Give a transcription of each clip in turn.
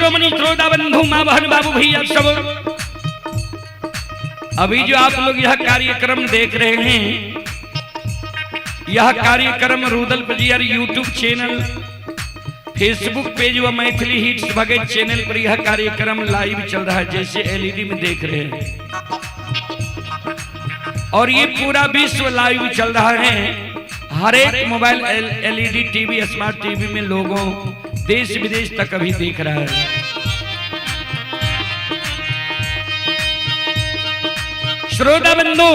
शिरोमणि श्रोता बंधु माँ बहन बाबू भैया सब, अभी जो आप लोग यह कार्यक्रम देख रहे हैं, यह कार्यक्रम Rudal Pajiyar YouTube channel, Facebook page व मैथिली हिट्स भगत चैनल पर यह कार्यक्रम लाइव चल रहा है, जैसे एलईडी में देख रहे हैं। और ये पूरा विश्व लाइव चल रहा है। हर एक mobile, LED TV, smart TV में लोगों देश विदेश तक अभी देख रहा है। श्रोता बंधु,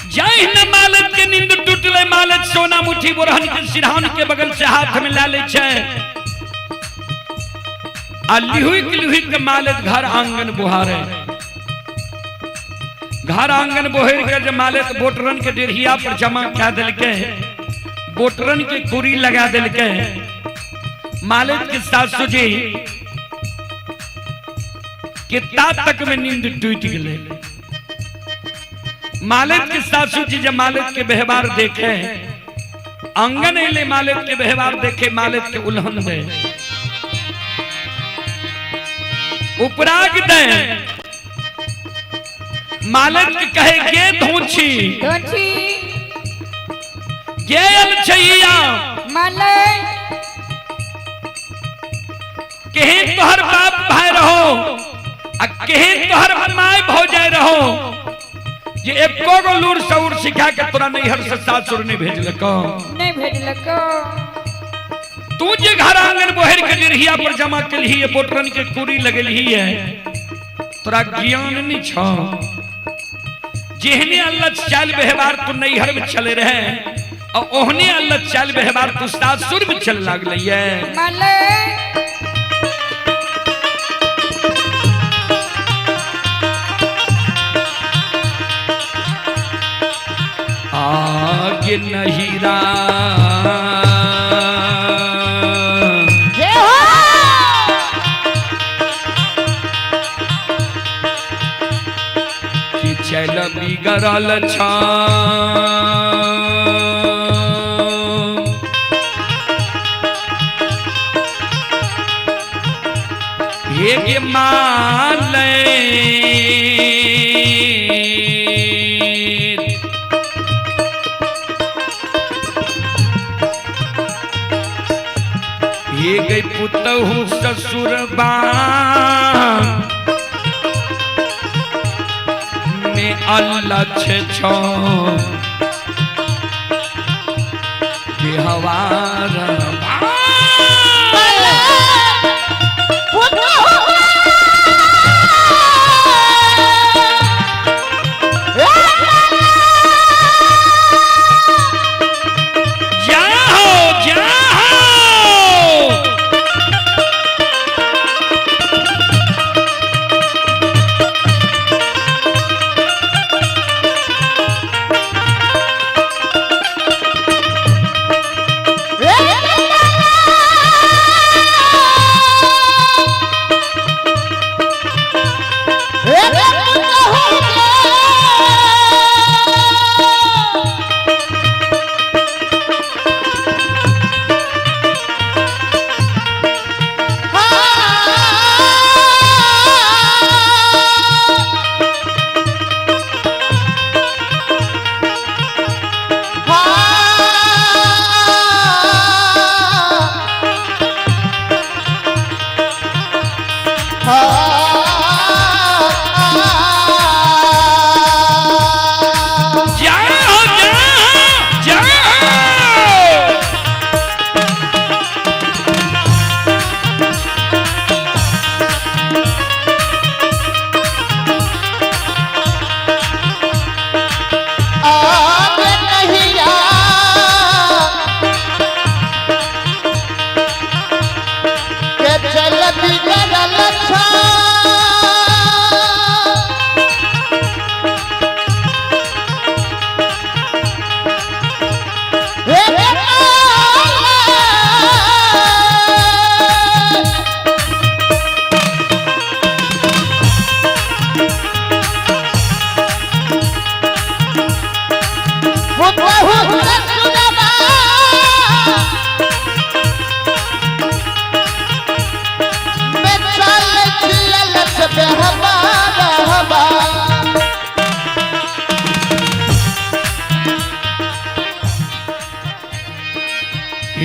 जय न मालत के नींद टूटले, मालत सोना मुठी बोरहन के सिरहान के बगल से हाथ में ला ले छे आ लिहुक लिहुक के मालत घर आंगन बुहारे। घर आंगन बोहर के जे मालत बोटरन के डेढ़िया पर जमा कह दिलके, बोटरन के कुरी लगा दिलके। मालत के सासू जी के ता तक में नींद टूट गए। मालिक के सासू जी जब मालिक के व्यवहार देखे, आंगन अले मालिक के व्यवहार देखे, मालिक के उल्हन दे, उपराग दे। मालिक के कहे के धोछी धोछी के अलछैया मालिक केहे तोहर बाप भाई रहो आ केहे तोहर माय भौजाई रहो, जे एको गो लूर सौर सिखा के तोरा नैहर से सासुर नहीं भेजलको, नहीं भेजलको। तू जे घर आंगन बोहर के निरहिया पर जमा केलही है, बोटरन के कुरी लगेलही है, तोरा ज्ञान नहीं छो। जेहने अल्लाह चाल व्यवहार तू नैहर में चले रहे और ओहने अल्लाह चाल व्यवहार तू सासुर में चल लागले है। मालिक आगे नहीरा जय हो। कि चल बिगड़ल छ हे गे माले हे गई पुतहु ससुर बा में अल्लाह छे छो हवार जाओ जाओ। Yeah!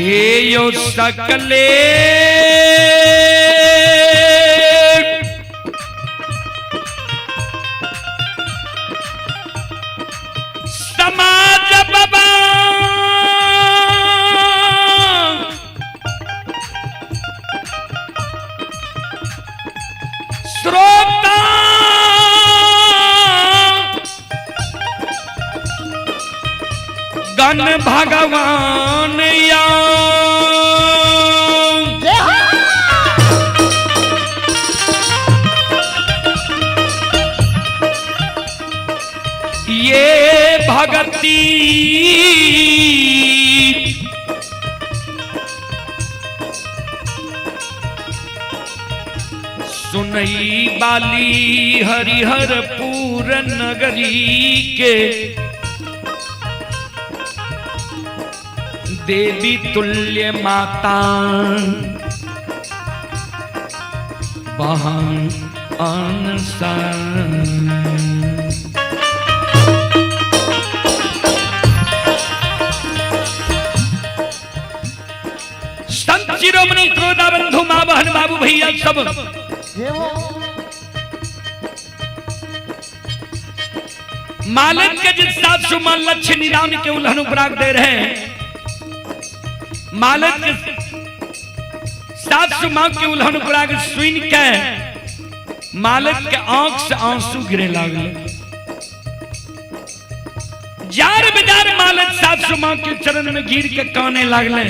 हे यो सकले समाज बाबा श्रोता गण भगवान या जय हो। ये भगती सुनई बाली हरिहरपुर नगरी के देवी तुल्य माता बहन अनसन। संत शिरोमणि क्रोधा बंधु माँ बहन बाबू भैया सब जय हो। मालिक के जिस सासु मां लक्ष्य निदान के उल्हन उपराग दे रहे हैं, मालिक के सासु मां के उल्हन उपराग सुन के मालिक के आंख से आंसू गिरे लागले। जार बेजार मालिक सासु मां के चरण में गिर के काने लागले।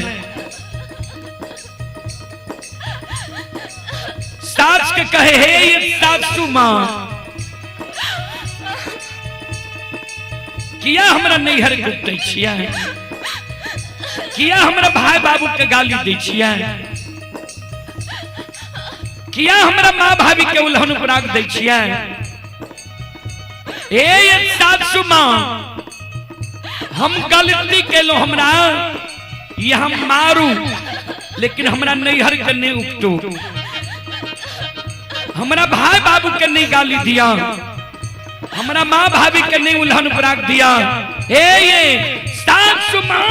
सास के कहे हे ये सासु मां, किया हमरा नैहर कुटै छियै, किया हमरा भाई बाबू के गाली दै छियै, किया हमरा माँ भाभी के उल्हन उपराग दै छियै। हे ये सासु माँ, हम गलती केलहुँ, हमरा ये हम मारू लेकिन हमरा नैहर के नहीं उपटू, हमरा भाई बाबू के नहीं गाली दिया, हमरा माँ भाभी के नहीं उल्हन उपराग दिया। हे ये सासु माँ।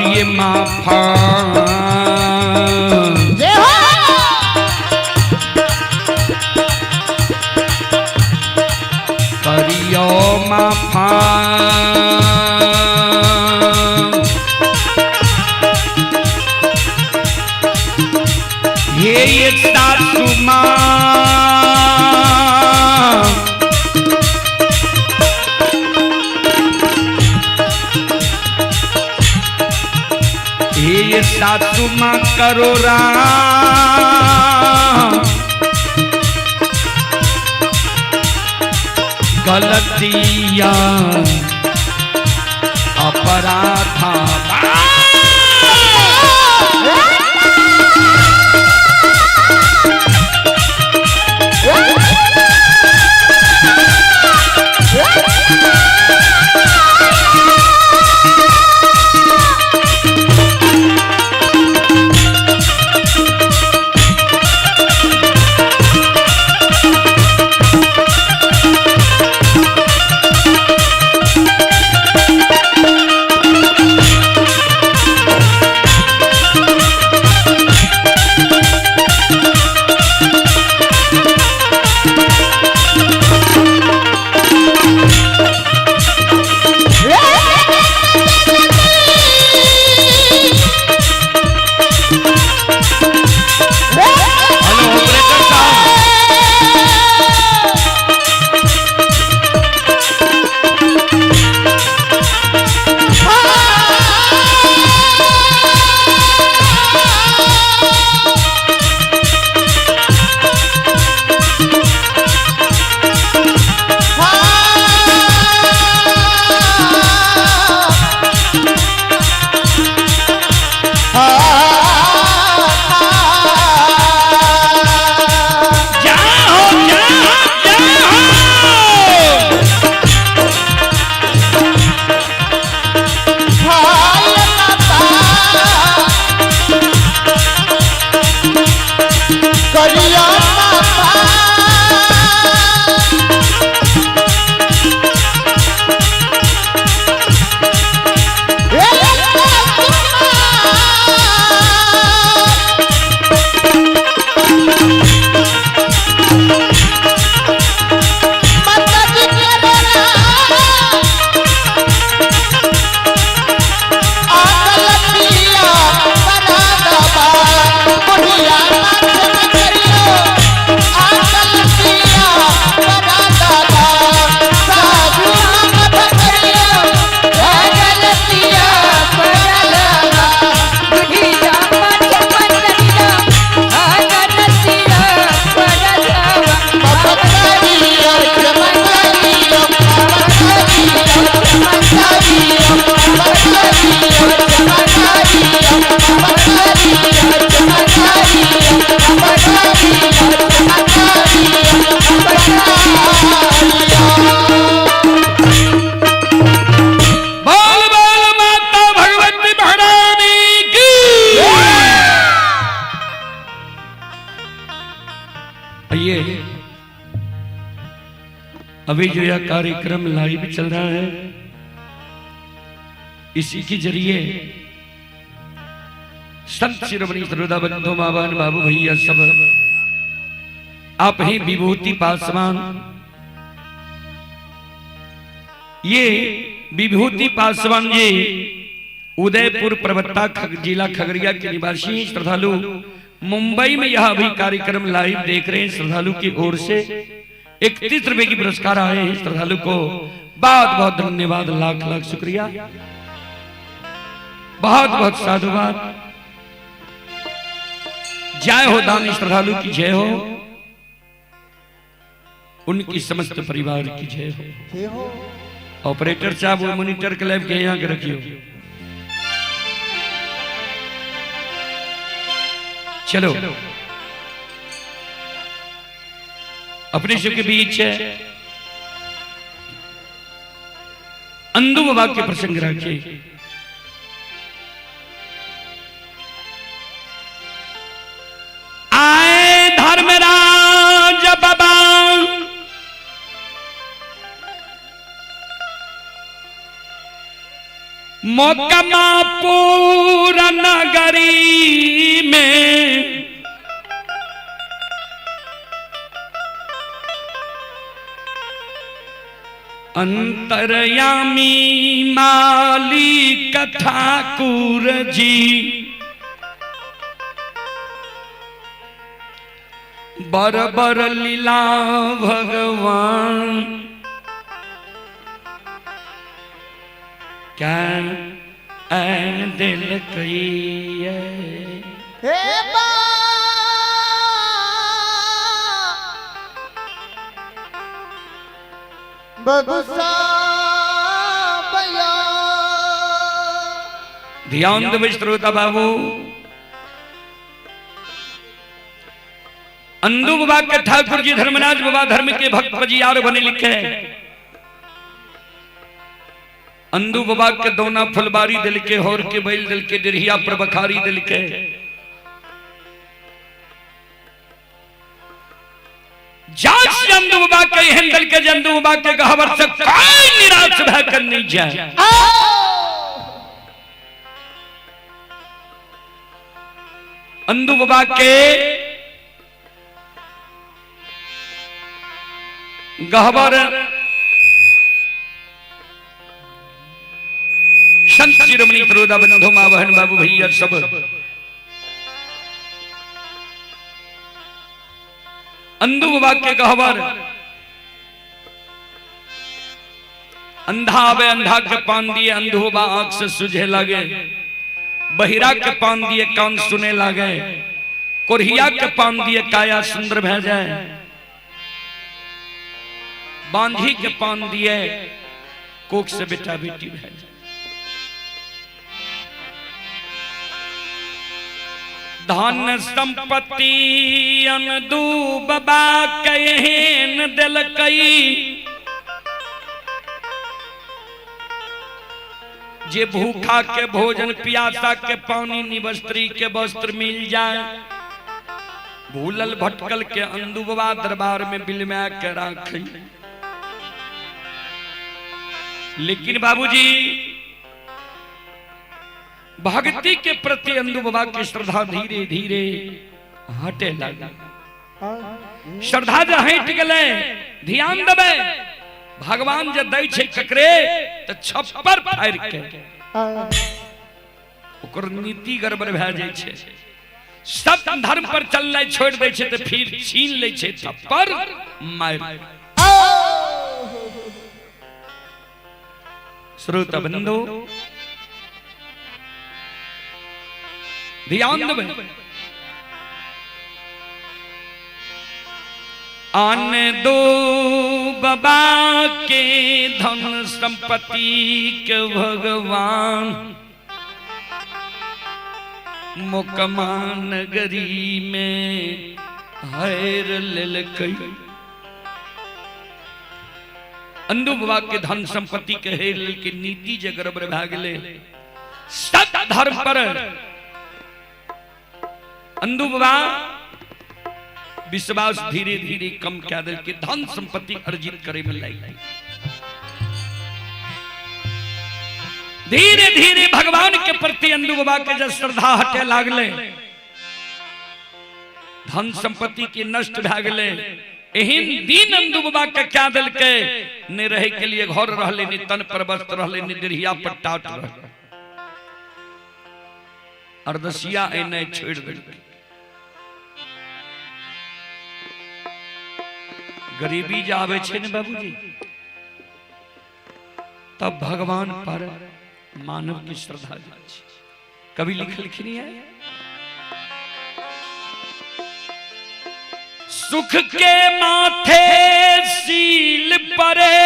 ये माफा जय हो। करियो माफा हे ये सासु माँ, हे ये सासु माँ करो राम गलतिया अपराधा। अभी जो यह कार्यक्रम लाइव चल रहा है, इसी के जरिए संत शिरोमणि श्रोता बंधु माँ बहन बाबू भैया सब आप ही विभूति पासवान, ये विभूति पासवान जी उदयपुर प्रवक्ता जिला खगड़िया के निवासी श्रद्धालु मुंबई में यह अभी कार्यक्रम लाइव देख रहे हैं। श्रद्धालु की ओर से 31 रुपए की पुरस्कार आए हैं। श्रद्धालु को बहुत बहुत धन्यवाद, लाख लाख शुक्रिया, बहुत बहुत साधुवाद। जय हो दानी श्रद्धालु की जय हो, उनकी समस्त परिवार की जय हो। जय हो। ऑपरेटर साहब वो मॉनिटर के लाइव के यहाँ के रखियो। चलो अपने शिव के बीच है अंदू बाबा के प्रसंग रखे। आए धर्मराज बाबा मोकमापुर नगरी में अंतर्यामी मालिक ठाकुर जी बर बर लीला भगवान क्या ऐ दिल कही हे बा बबुसा बया। ध्यान देवे श्रोता बाबू, अंदू बाबा के ठाकुर जी धर्मराज बाबा धर्म के भक्त पजियार बने लिखे। अंदू बाबा के दोना फुलबारी दिल के, होर के बैल दिल के, डिरिया पर बखारी दिल के। जास अंदू बाबा के एहन दिल के, जंदू बाबा के गहवर से कोई निराश भय कर नहीं जाए। अंदू बाबा के गहवर संत शिरोमणि त्रोदा बंधु माँ बहन बाबू भैया सब अंदू बाबा के गहवर अंधा आवे अंधा के पान दिए, अंधो बाबा आंख से सुझे लगे, बहिरा के पान दिए कान सुने लगे, कोरिया के पान दिए काया सुंदर भै जाए, बांझी के पान दिए कोख से बेटा बेटी भै जाए। धन संपत्ति अंदू बाबा केहन दिलकई, जे भूखा के भोजन प्यासा के पानी निवस्त्री के वस्त्र मिल जाए, भूलल भटकल के अंदू बाबा दरबार में बिलमा के राखी। लेकिन बाबूजी भक्ति के प्रति अंदू बाबा की श्रद्धा धीरे धीरे हटे लगा। श्रद्धा जे हट गए, ध्यान देबै, भगवान जे दै छै ककरे त छप्पर फाड़ि के ओकर नीति गड़बड़ भए जाइ छै। सब धर्म पर चलनाइ छोड़ि दै छै त फिर छीन लै छै थप्पड़ मारि। श्रोता बंधु ध्यान देबै, आन दो बाबा के धन संपत्ति के भगवान मोकमा नगरी में हैर लेलकै। अंदू बाबा के धन संपत्ति के हेर लेलकै, नीति जे गड़बड़ भए गेलै। सत धर्म पर अंदू बाबा विश्वास धीरे धीरे कम कए देलकै, धन संपत्ति अर्जित करे में लागि गेल। धीरे धीरे भगवान के प्रति अंदू बाबा के जब श्रद्धा हटे लागले, धन संपत्ति के नष्ट भए गेलै। एहन दिन अंदू बाबा के क्या देलकै, ने रहे के लिए घर रहले, ने तन पर वस्त्र रहले, ने देहिया पर टाट रहले। अरदसिया एने छोड़ देलकै। गरीबी जे आबै छै ने बाबूजी, तब भगवान पर मानव की श्रद्धा जाइ छै। कवि लिखलखिन है, सुख के माथे सील परे,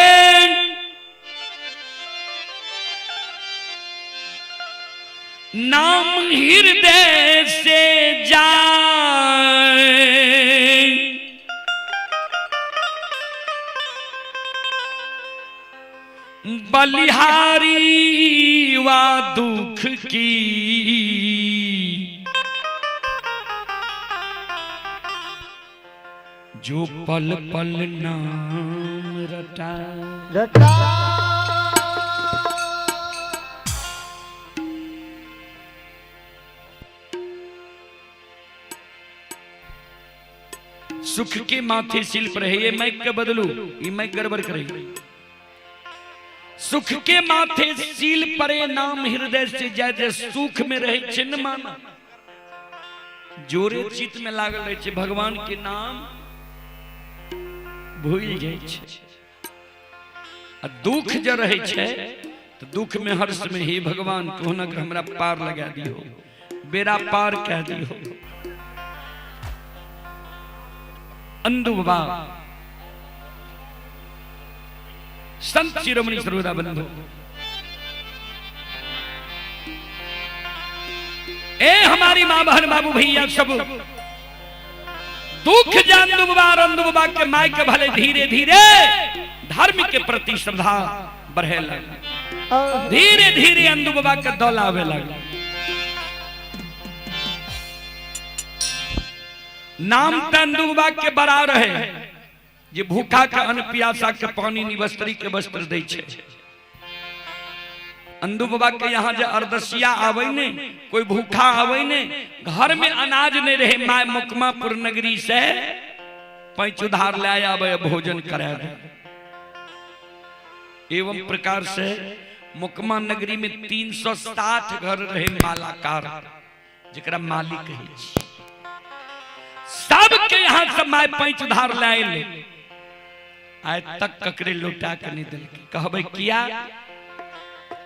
नाम हृदय से जाए, बलिहारी वा दुख की जो पल पल नाम रटा। रटा। सुख के माथे शिल्प रहे, ये मैक के बदलू, ये मैक गड़बड़ करे। सुख के माथे सील परे नाम हृदय से जाय, जे सुख में रहे छै न माना, जोरे चित में लागल रहे छै, भगवान के नाम भूल जाइ छै। आ दुख जे रहे छै तो दुख में हर्ष में ही भगवान कहुना के हमरा पार लगा दियो, बेड़ा पार कह दियो। अंदू बाबा संत शिरोमणि सर्वदा बंधु, ए हमारी माँ बहन बाबू भैया सब दुख जान बाबा रंदू बाबा के माय के भले धीरे धीरे धर्म के प्रति श्रद्धा बढ़े लगा, धीरे धीरे अंदू बाबा के दौल आवे लगा। नाम त अंदू बाबा के बड़ा रहे, जे भूखा के अन्न प्यासा के पानी निवस्त्री के वस्त्र दै छै। अंदू बाबा के यहाँ जे अरदसिया आवे ने, कोई भूखा आवे ने, घर में अनाज नहीं रहे, my Mukmapur नगरी से पैंच उधार ले आवे भोजन करा दे। एवं प्रकार से मुकमा नगरी में 360 घर रहे मालाकार, जकरा मालिक कहै छै। सबके यहाँ से my पैंच उधार ले आयल, आइ तक ककरे लौटा के नहीं देलकै। कहबै किया?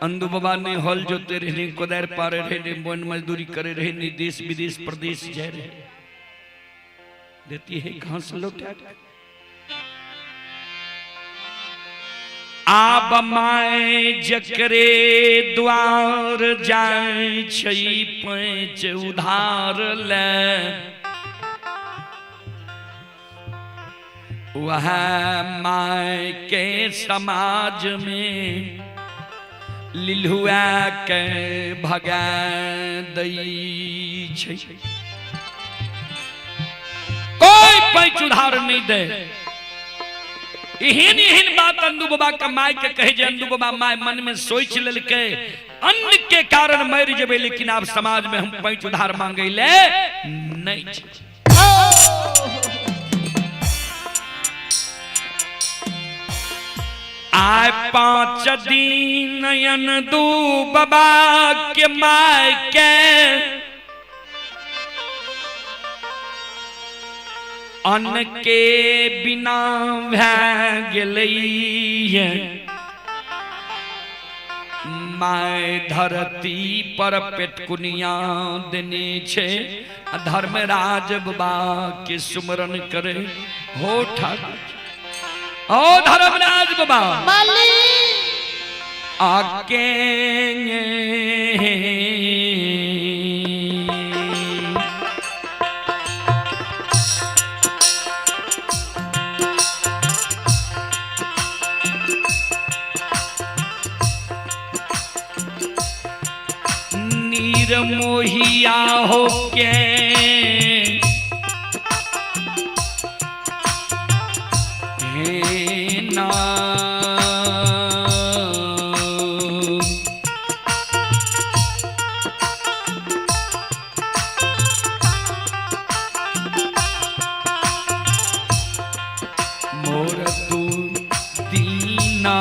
अंदू बाबा ने हल जोते रहे, नहीं कोदारि पारे रहे, नहीं वन मजदूरी करे रहे, नहीं देश विदेश प्रदेश जाए रहे, देती है कहां से लौटा के? आब my जकरे द्वार जाय छै पैंच उधार ले, वह my के समाज में लिलुआ के भगा दै छै। कोई पैंच उधार नहीं दे। एहन एहन बात अंदू बाबा के my के कहे जे अंदू बाबा my मन में सोच लेलकै अन्न के कारण मरि जेबै, लेकिन आब समाज में हम पैंच उधार मांगे ले नहीं छै। आय 5 दिन अंदू बाबा के my के अन्न के बिना भए गेलै, my धरती पर पेटकुनिया देने छै, धर्मराज बाबा के सुमरन करे हो ठाकुर। ओ धर्मराज बाबा आके नीर मोहिया होके दीना। मोर तू दीना।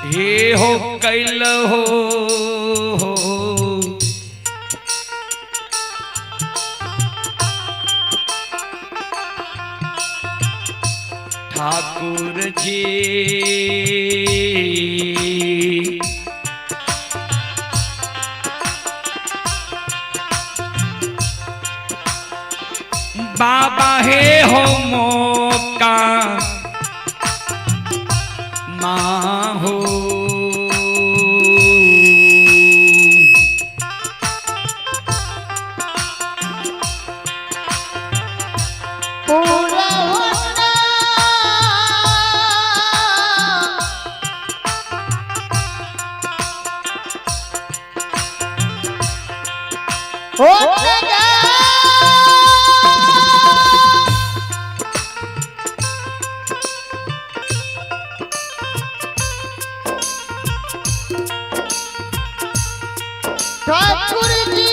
हे हो कैल हो ठाकुर जी। बाबा हे हो मौका माँ हो। पूरा होना। हो गया। ठाकुर जी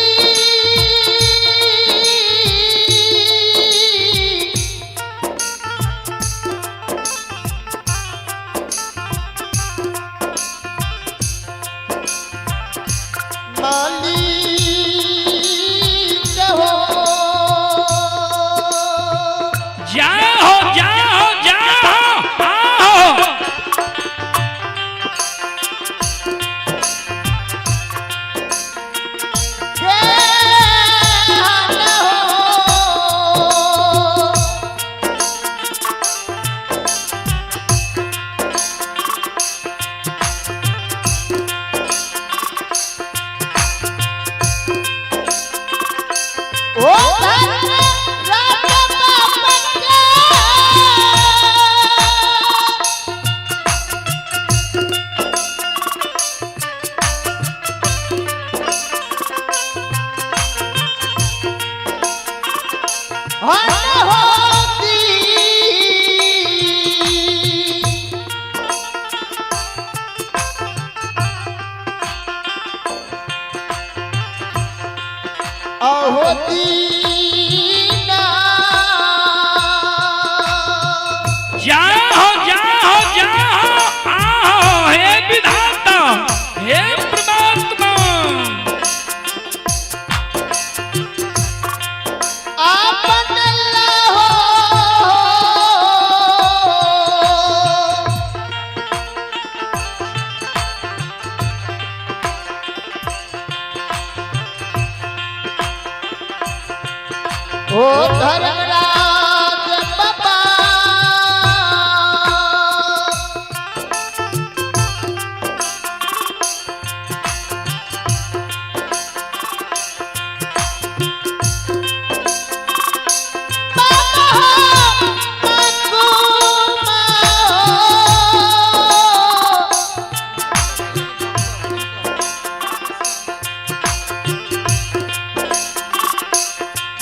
मालिक हो। जाओ जाओ जाओ आओ। के हो। ओ धर्म राम बाबा के। हन होती। अहोती ना। जाओ जाओ जाओ आओ। हे विधाता हे परमात्मा। आपन लहो। ओ धर्मराज बाबा।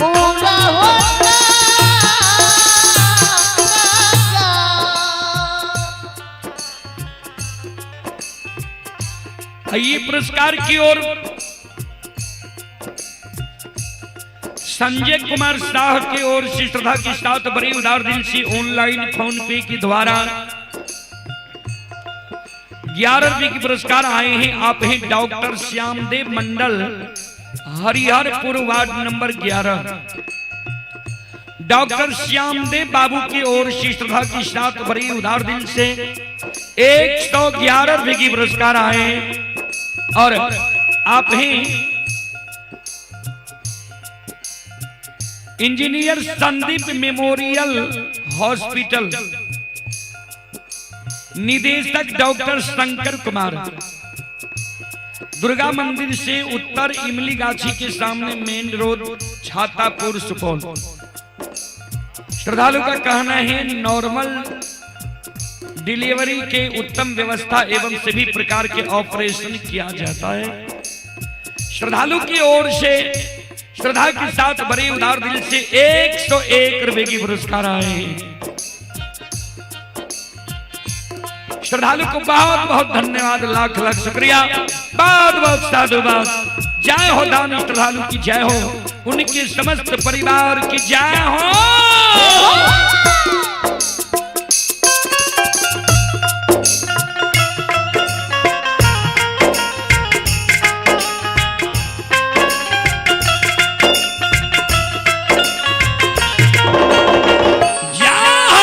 पूरा होना। ये पुरस्कार की ओर संजय कुमार शाह की ओर से श्रद्धा के साथ बड़ी उदार दिल से ऑनलाइन फोन पे के द्वारा 11 रुपए के पुरस्कार आए हैं। आप हैं doctor Shyamdev Mandal, Hariharpur ward number 11। Doctor Shyamdev Babu की ओर से श्रद्धा के साथ बड़ी उदार दिल से 111 रुपए की पुरस्कार आए हैं। और आप हैं इंजीनियर संदीप मेमोरियल हॉस्पिटल, निदेशक डॉक्टर शंकर कुमार, दुर्गा मंदिर से उत्तर इमली गाछी के सामने मेन रोड, छातापुर, सुपौल। श्रद्धालु का कहना है नॉर्मल डिलीवरी के उत्तम व्यवस्था एवं सभी प्रकार के ऑपरेशन किया जाता है। श्रद्धालु की ओर से श्रद्धा के साथ बड़े उदार दिल से 101 रुपए की पुरस्कार आए हैं। श्रद्धालु को बहुत बहुत धन्यवाद, लाख लाख शुक्रिया, बहुत बहुत साधुवाद। जय हो दान श्रद्धालु की जय हो, उनके समस्त परिवार की जय हो। जय हो।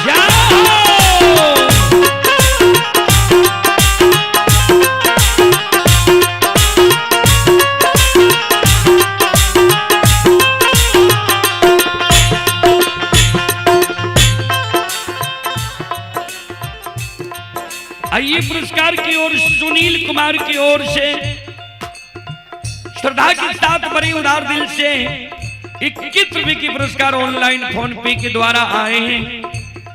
जय हो। आइए पुरस्कार की ओर सुनील कुमार की ओर से श्रद्धा के साथ बड़े उदार दिल से 21 रुपए की पुरस्कार ऑनलाइन फोन पे के द्वारा आए हैं।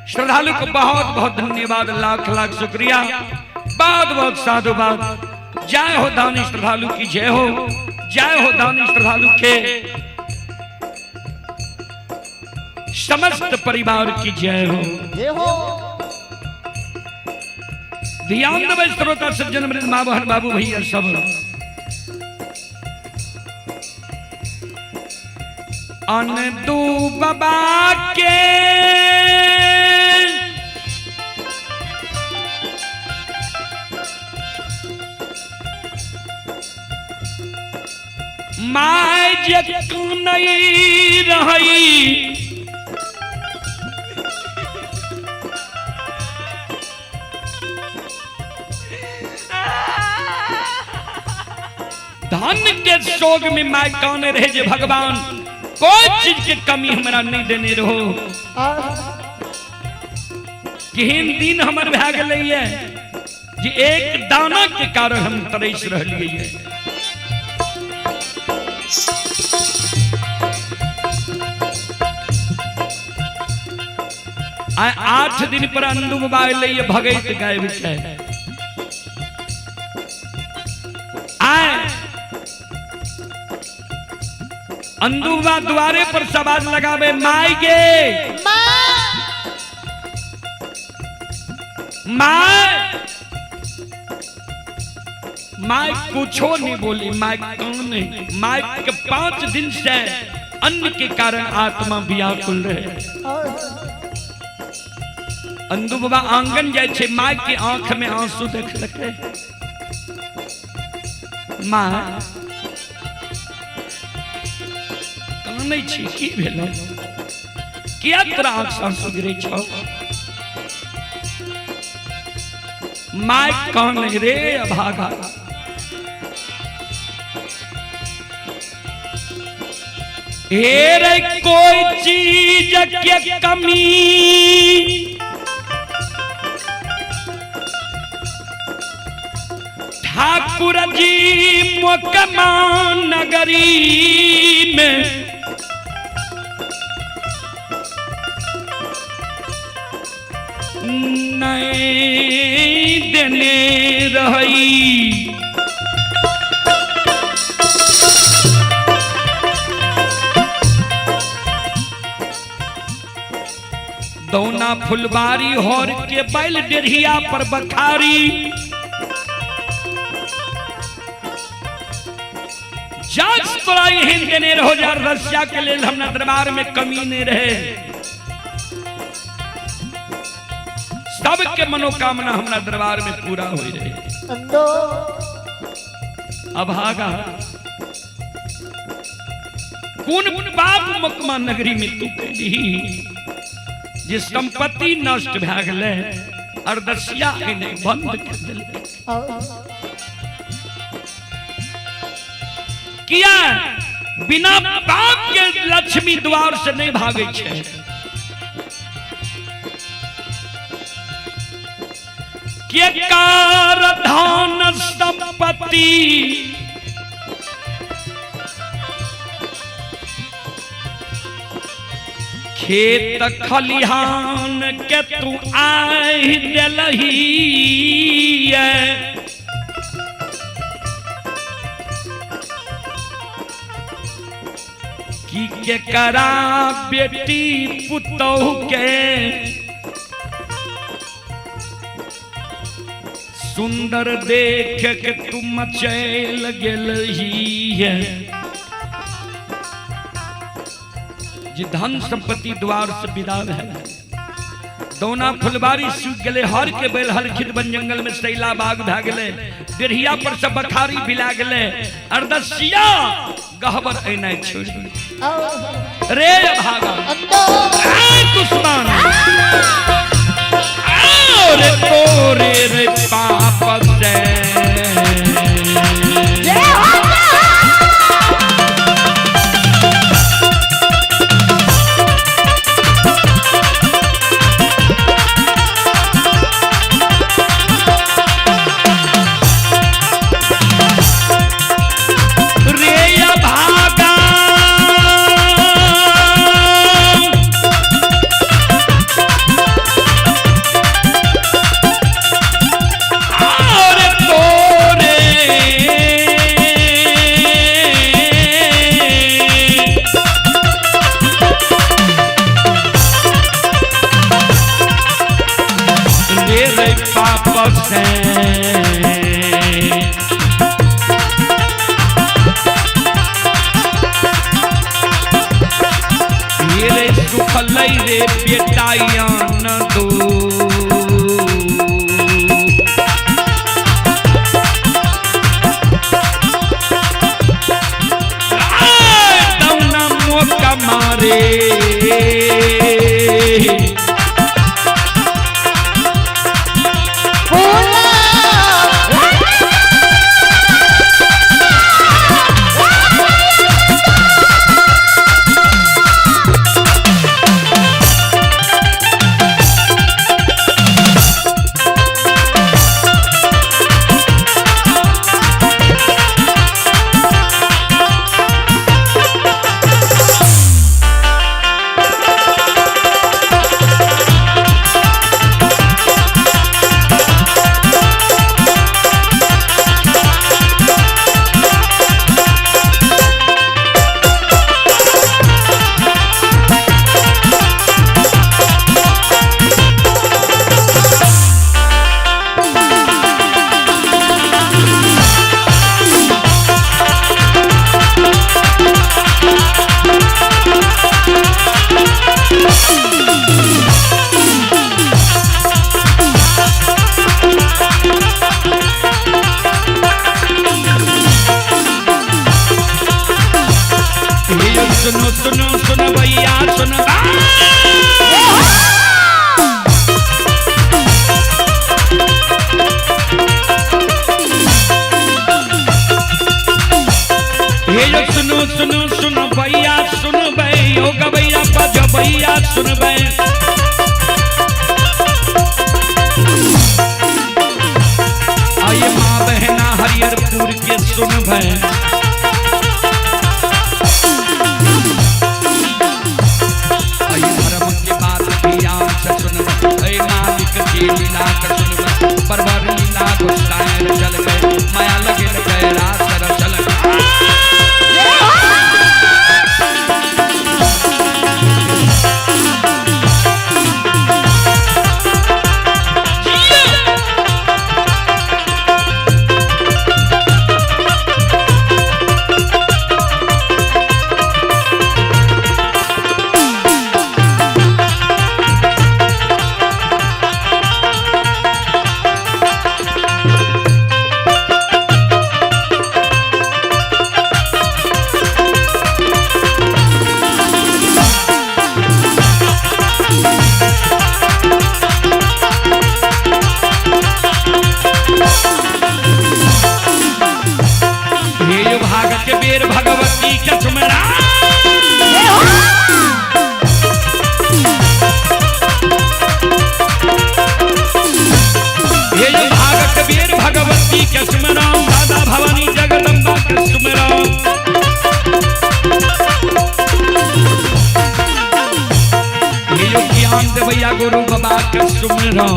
श्रद्धालु को बहुत बहुत धन्यवाद, लाख लाख शुक्रिया, बहुत बहुत साधुवाद। जय हो दानी श्रद्धालु की जय हो, जय हो दानी श्रद्धालु के समस्त परिवार की जय हो। जय हो। ध्यान देबै श्रोता सज्जन वृंद, माँ बहन बाबू भैया सब। अन दू बाबा के My जे नहीं रही, धन के शोक में my कौन रहे जे भगवान कोई चीज के कमी हमरा नहीं देने रहो। केहन दिन हमर भए गेलै ये जे एक दाना के कारण हम तरस रहलियै ये। आइ 8 दिन पर अंदू बाबा एलै ये भगैत गायब छै। आय अंदू बाबा द्वारे पर सवाल लगावे, माय गे my, my कुछो नहीं बोली। My कौन नहीं, my के 5 दिन से अन्न के कारण आत्मा व्याकुल रहे। अंदू बाबा आंगन जाय छै, my के आंख में आंसू देखलकै। माँ कानै छी, की भेलौ, किया तोरा आंख से आंसू गिरै छौ? My कानै रे अभागा, हे रे कोई चीज के कमी ठाकुर जी मोकमा नगरी में नहीं देने रही। दौना फुलबारी होर के बैल डेढ़िया पर बखारी। जांच तोरा एहन देने रहो जे रसिया के लेल हमरा दरबार में कमी नहीं रहे। सबके मनोकामना हमरा दरबार में पूरा हो रहे। अभागा कोन पाप मकमा नगरी में तू कैली जे संपत्ति नष्ट भए गेलै अरदसिया एने बंद कर देलकै। किया बिना पाप के लक्ष्मी द्वार से नहीं भागे छै। के कार धन संपत्ति खेत खलिहान के तू आहि देलही की के करा बेटी पुतहु के सुंदर देख के तू मचैल गेलही जे धन संपत्ति द्वार से विदा है। दौना फुलबारी सूख गए, हर के बैल हर खित बन जंगल में सैला बाग भा गए, डेढ़िया पर सब बखारी बिला गए, अरदसिया गहबर ऐना छोड़ रे भागा दुश्मन रे तोरे रे पाप से। रे बेटा दो मौका मारे सुनो सुनो सुनो भैया सुनो हे सुनो सुनो सुनो भैया सुनो भैया गवैया बज भैया सुन भै आइए माँ बहना हरिहरपुर के सुन भै के सुमरो।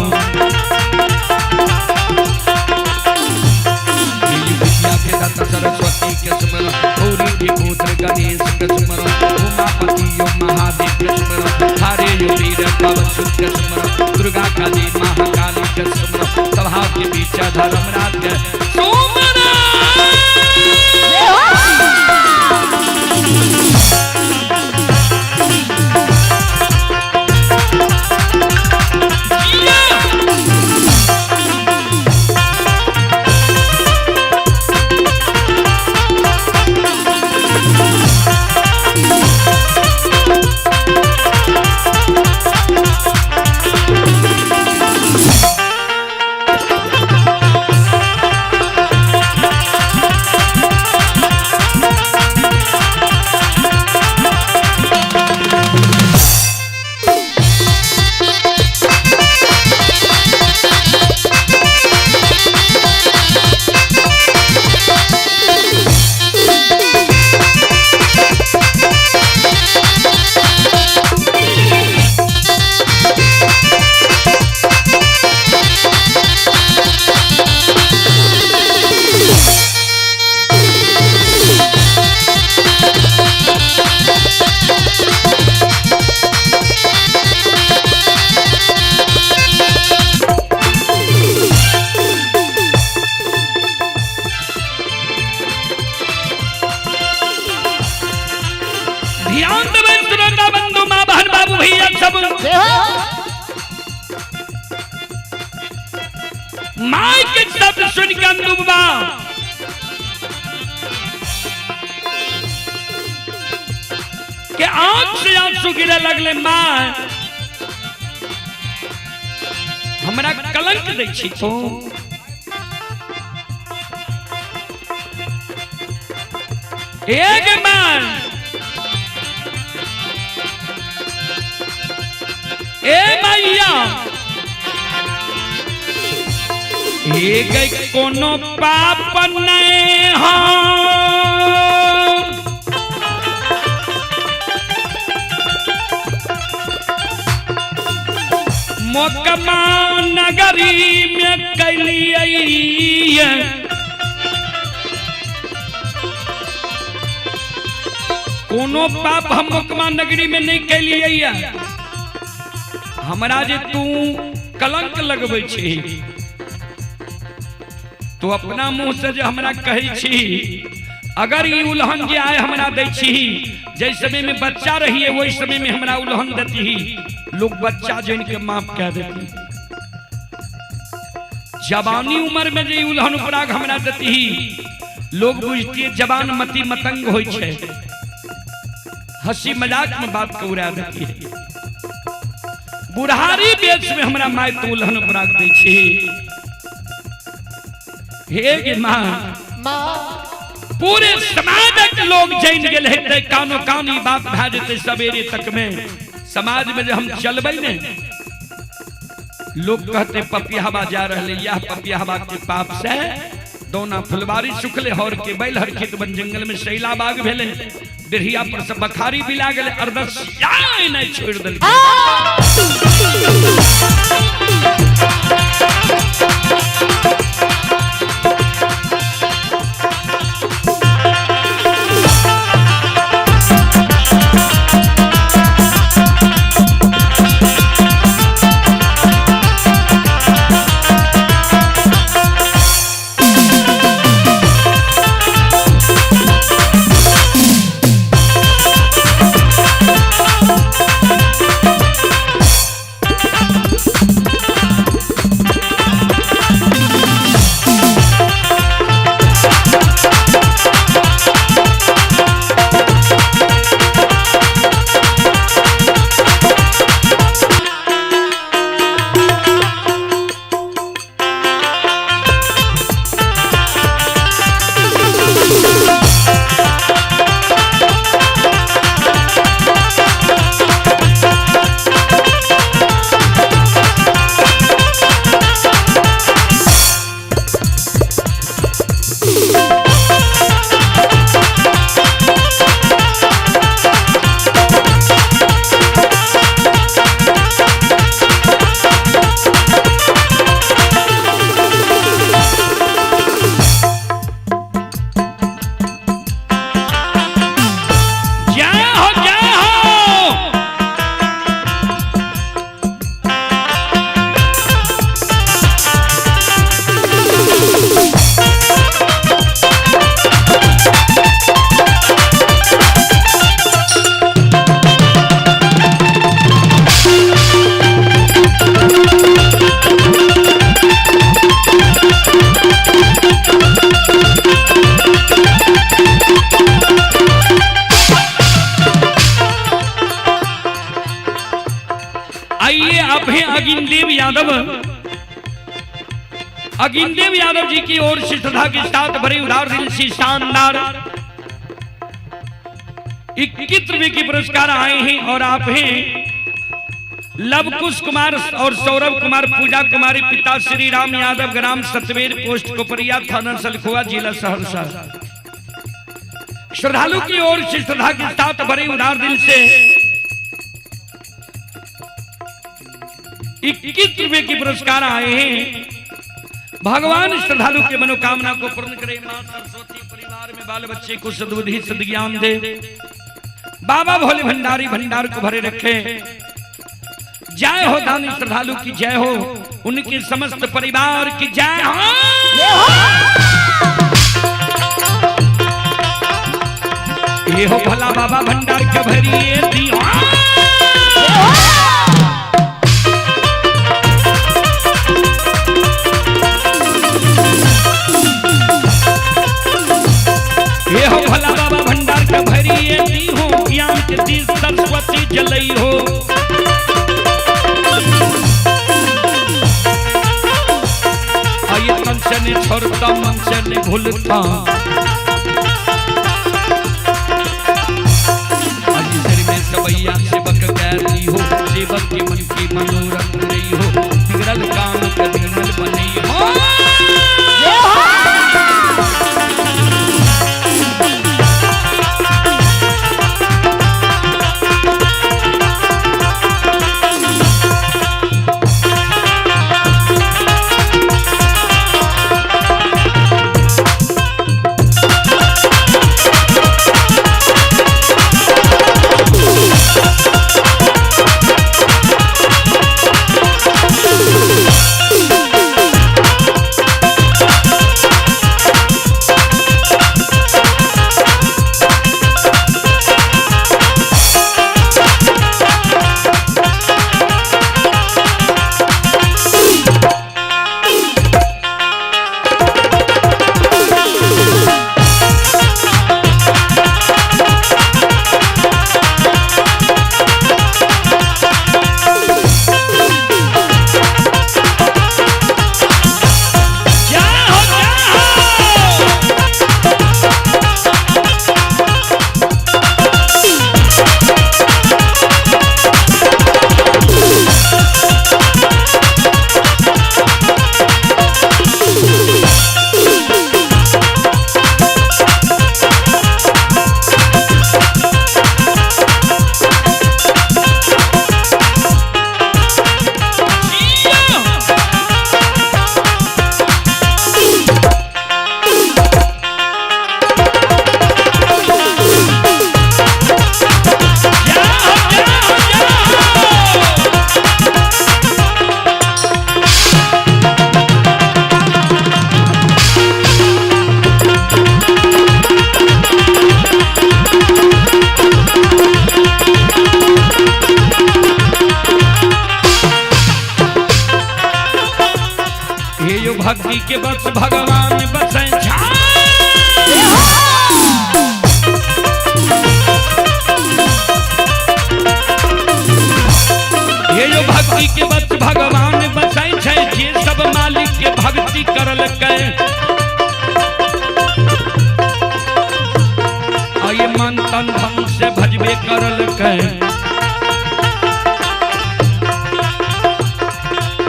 विद्या के दाता सरस्वती के सुमरो, गौरी के पुत्र गणेश के सुमरो, उमापति यो महादेव के सुमरो, हरे यो वीर पवन सुत के सुमरो, दुर्गा काली महाकाली के सुमरो, सभा के बीच धर्मराज के सुमरो। ध्यान देबै श्रोता बंधु माँ बहन बाबू भैया सब। माँ के शब्द सुन के अंदुबा के आंख से आंसू गिरे लगले। माँ हमरा कलंक दै छी तू, एक माँ ए मैया एक कोनो पाप नहीं हो, मोकमा नगरी में कैलियै, कोनो पाप हम मोकमा नगरी में नहीं कैलियै। हमरा जे तू कलंक लगबै छी, तू अपना मुंह से जे हमरा कहै छी, अगर ई उल्हन जे आय हमरा दै छी, जै समय में बच्चा रहिए वही समय में हमरा उल्हन देती, लोग बच्चा जन के माफ कह देती। जवानी उम्र में जे उल्हन उपराग हमरा देती, लोग बुझती जवान मती मतंग होइ छै, हंसी मजाक में बात के उड़ा देती है। बुढ़ारी बेच में हमरा माय तू उल्हन उपराग दै छी। हे गे माँ, पूरे समाजक लोग जानि गेल हेतै, कानो कान ई बात भए जेतै सवेरे तक में। समाज में जे हम चलबै ने, लोग कहते पपियावा जा रहले, यह पपियावा के पाप से दौना फुलवारी सुखले, हर के बैल हर खेत बन जंगल में शैला बाग भेले, डेढ़िया पर से बखारी बिला गेले, अरदसिया नहीं छोड़ देलकै। अगिनदेव यादव जी की ओर से श्रद्धा के साथ भरे उदार दिल से शानदार 21 रुपए की पुरस्कार आए हैं। और आप हैं लवकुश कुमार और सौरभ कुमार, पूजा कुमारी, पिता श्री राम यादव, ग्राम सतवेर, पोस्ट कोपरिया, थाना सलखुआ, जिला सहरसा। श्रद्धालु की ओर से श्रद्धा के साथ भरे उदार दिल से 21 रुपए की पुरस्कार आए हैं। भगवान श्रद्धालु के मनोकामना को पूर्ण करे। मां सरस्वती परिवार में बाल बच्चे को सद्बुद्धि सद्ज्ञान दे। बाबा भोले भंडारी भंडार को भरे रखे। जय हो दानी श्रद्धालु की जय हो, उनके समस्त परिवार की जय हो। ये हो भला बाबा भंडार के भरिए दियो। ये हो भला बाबा भंडार के भरिए दी हो, ज्ञान के दी सरस्वती जलई हो। आइए तन से नहीं छोड़ता मन से नहीं भूलता, आज सिर में सबैया सेवक कैदी हो, सेवक के मन की मनोरथ रही हो, बिगड़ल काम कभी मल बनी हो। जय हो, जय हो। हे यो भक्ति के बस भगवान बसै छा। हे यो भक्ति के बस भगवान बसै छै, जे सब मालिक के भक्ति करलकै। आये मन तन धन से भजबे करलकै।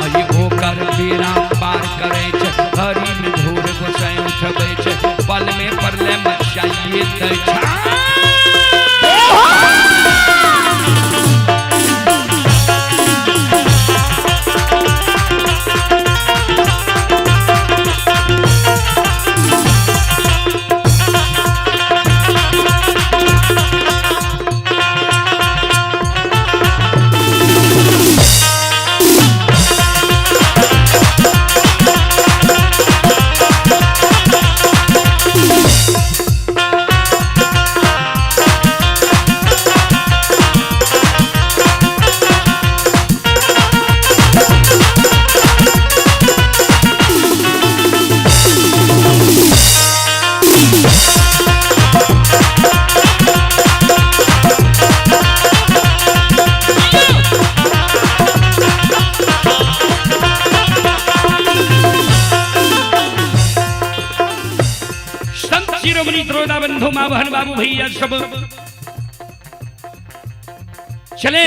आये ओकर बेड़ा पार करै छै, हरि में घोर गोसाई उठबै छै, पल में परले मचाइए दै छै। शिरोमणि श्रोता बंधु माँ बहन बाबू भैया सब चले।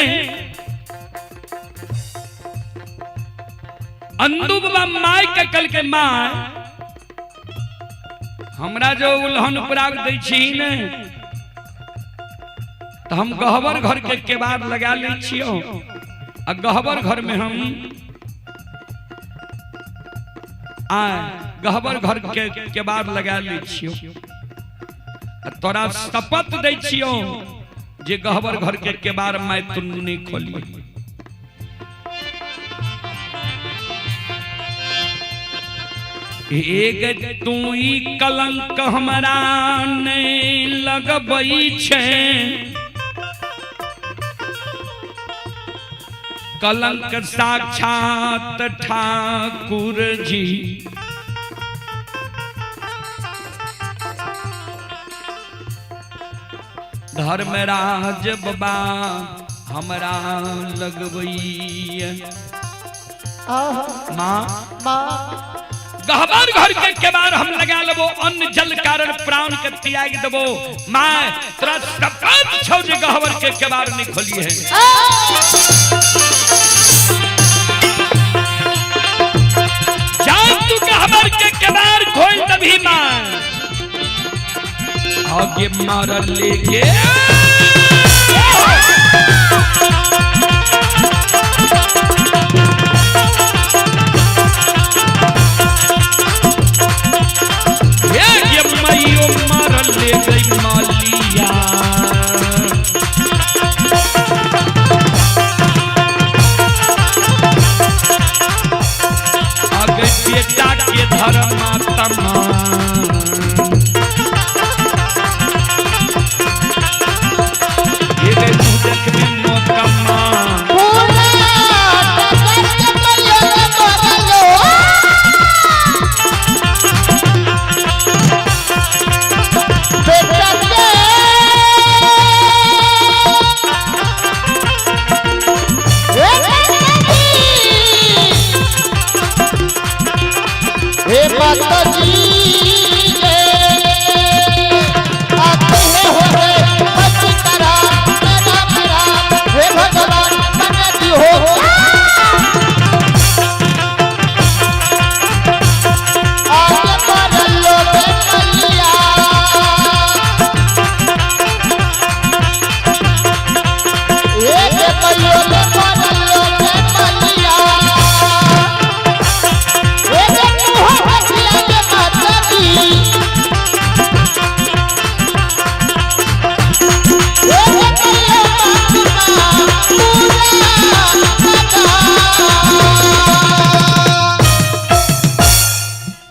अंदू बाबा my के कल के माँ हमरा जो उल्हन पराग दै छी ने तो हम गहबर घर के केबाड़ लगा लै छियो आ गहबर घर में हम आ गहबर घर के केबाड़ लगा लै छियो आ तोरा शपथ दै छियो जे गहबर घर के केबाड़ मैं तू नहीं खोली। एक तू ई कलंक हमरा नहीं लगबै छै, कलंक साक्षात ठाकुर जी। धर्मराज बाबा हमरा लगबैया। माँ गहबर घर के केबाड़ हम लगा लेबो, अन्न जल कारण प्राण के त्याग देबो। माँ तोरा शपथ छौ जे गहबर के केबाड़ नहीं खोली है। जा तू गहबर के केबाड़ खोल तभी माँ आगे मार लेके ले गई मालिया। आगे बेटा के धर्मात्मा ये गई मुँह देखने मौका माँ। माता जी आते हैं हो गए बच करा करा करा हे भगवान मदद हो। आगे बढ़ लो मैया एक मैयो बढ़ लो मैया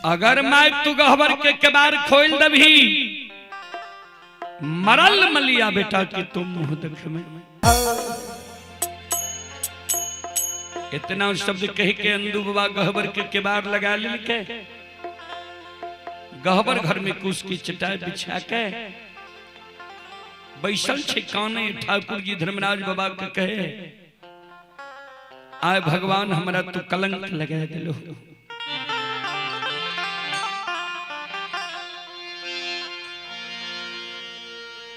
अगर मैं तू गहबर के केबाड़ खोल दबी मरल मलिया बेटा के तुम मुंह देख में। इतना शब्द कह के अंदू बाबा गहबर के केबाड़ लगा के गहबर घर में कुश की चटाई बिछा के बैसल छे काने ठाकुर जी धर्मराज बाबा के कहे आए भगवान हमरा तू कलंक लगा दिलो।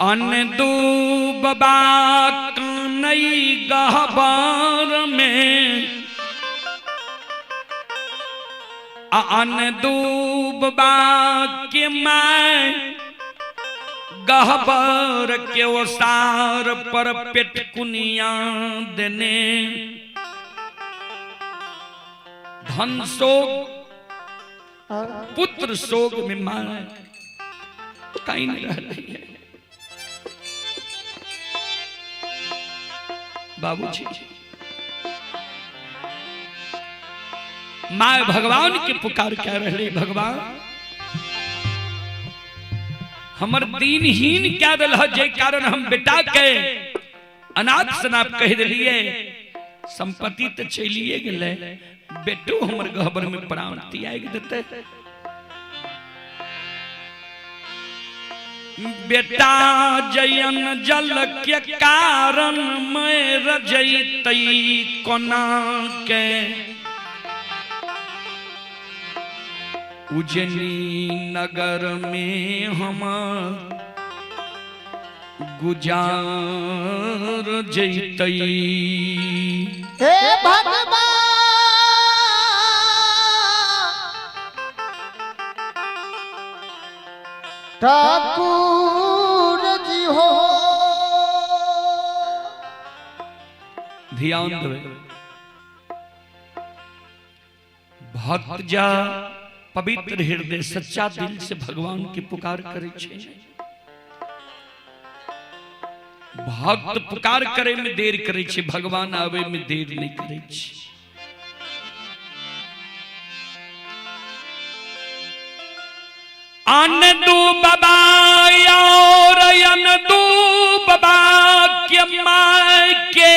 अन दू बाबा कानई गहबर में अन दू बाबा के मैं गहबर के ओसार पर पेट कुनिया देने धन शोक पुत्र शोक में मां कहीं नहीं रह रही है। बाबूजी मां भगवान के पुकार कह रहे भगवान हमर दीनहीन क्या दिल है जे कारण हम बेटा के अनाथ शनाथ कह दिलिए संपत्ति तो चलिए गेले बेटो हमर गहबर में प्राण त्याग देते। बेटा जयन जल के कारण मैं रजैतई कोना के उजनी नगर में हम गुजार जैतई। हे भगवान ठाकुर जी हो। ध्यान देवे, भक्त जा पवित्र हृदय सच्चा दिल से भगवान की पुकार करे छे। भक्त पुकार करे में देर करे छे, भगवान आवे में देर नहीं करे छे। अन दू बाबा और अन दू बाबा के my के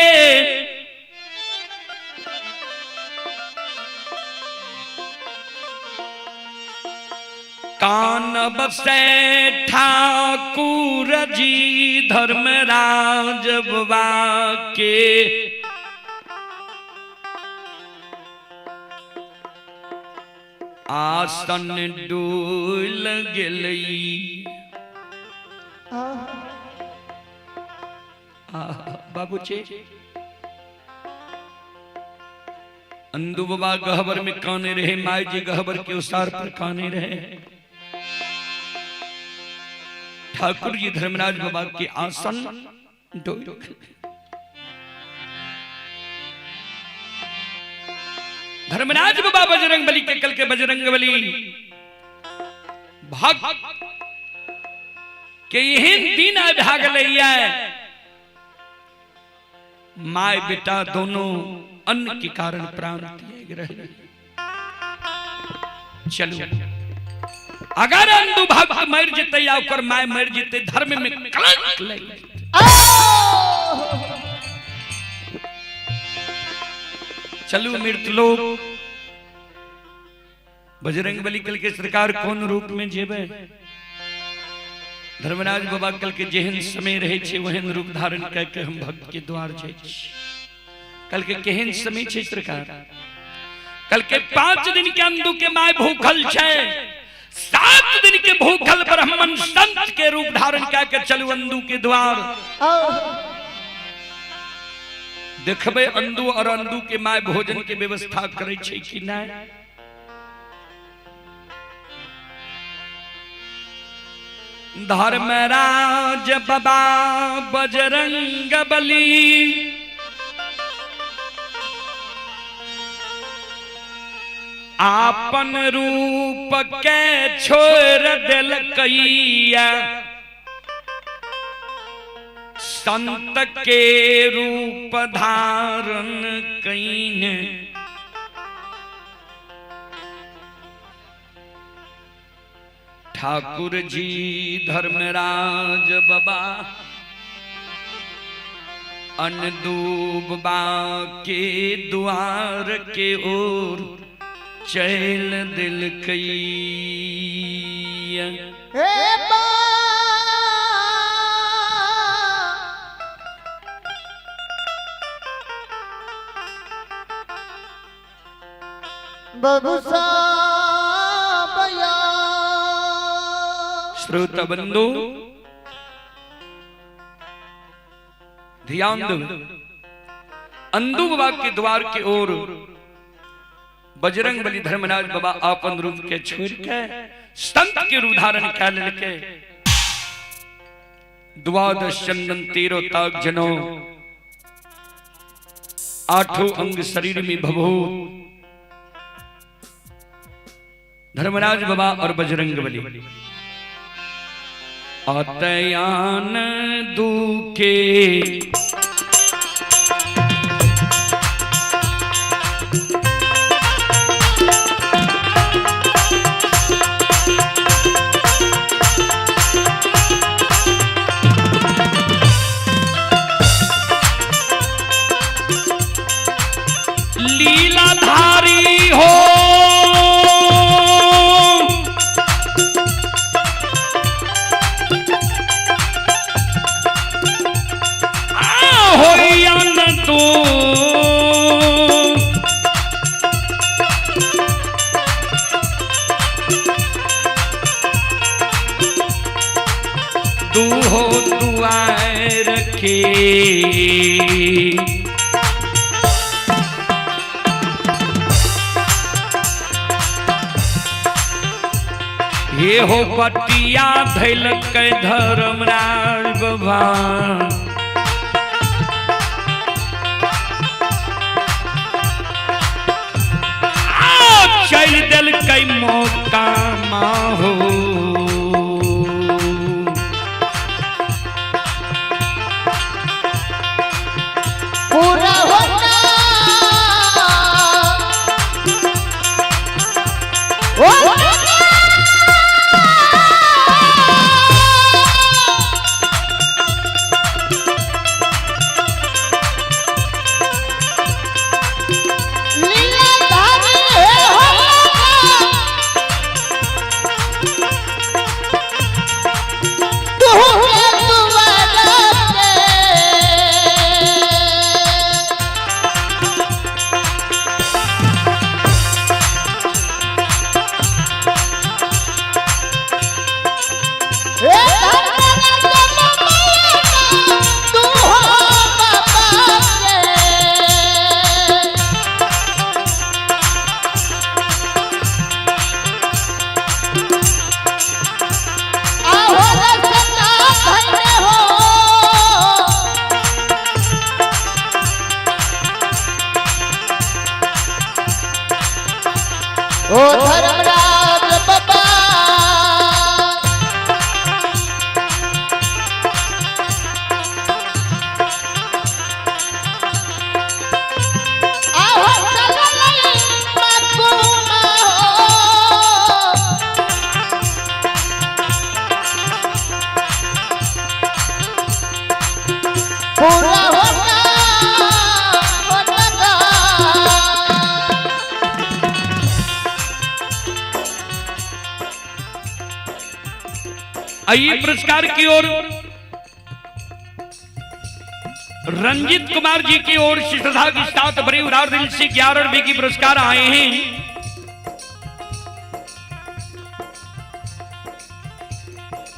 कान बसे ठाकुर जी धर्मराज बाबा के। आसन डोल गेलई। बाबूजी अंदू बाबा गहबर में काने रहे, माई जी गहबर के उसार पर काने रहे। ठाकुर जी धर्मराज बाबा के आसन डोल। धर्मराज बाबा बजरंग बली के कल के बजरंग बली भक्त के एहन दिन आबि भागलैया, my बेटा दोनों अन्न के कारण प्राण त्याग रहे। चलो अगर अंदू भक्त मर जेतै या ओकर my मर जेतै, धर्म में कलंक लागि जेतै। चलू मृतलोक बजरंग बली कल के सरकार कौन रूप में जेबे? धर्मराज बाबा कल के जेहन समय रहे छे ओहन रूप धारण कर के हम भक्त के द्वार जाय छी। कल के केहन समय छे सरकार? कल के 5 दिन के अंदू के my भूखल छे, 7 दिन के भूखल ब्राह्मण संत के रूप धारण कर के चलू अंदू के द्वार। देखबे अंदू और अंदू के my भोजन के व्यवस्था करे छे कि नहीं। धर्मराज बाबा बजरंग बली आपन रूप के छोड़ दिलकैया, संत के रूप धारण can. Thakur ji Dharmaraj बाबा अनदूबा के द्वार के ओर चल दिलकैया। हे बबुसा बया। श्रोता बंधु ध्यान दो, अंदू बाबा के द्वार के ओर बजरंग बली धर्मराज बाबा आपन रूप के छोड़ के संत के रूप धारण कर लेके द्वादश चंदन तेरो ताक जनो आठों अंग शरीर में भभो धर्मराज बाबा और बजरंग बली अतयान दुखे लीलाधारी हो तू हो दुआर के। ये हो पटिया धैल के धर्मराज बाबा, चल दिल कई मौका हो। पूरा होना ओ लीला धारी हे हो तू के दुआर पे। हे धर्मराज बाबा, तू हो बाबा के। आहो रसना धन्य हो, ओ धर्मराज बाबा। आहो चललई मकुमा हो। पूरा होना होना। आइए पुरस्कार की ओर रंजित कुमार जी की ओर से श्रद्धा के साथ बड़ी उदार दिल से 11 रुपए की पुरस्कार आए हैं।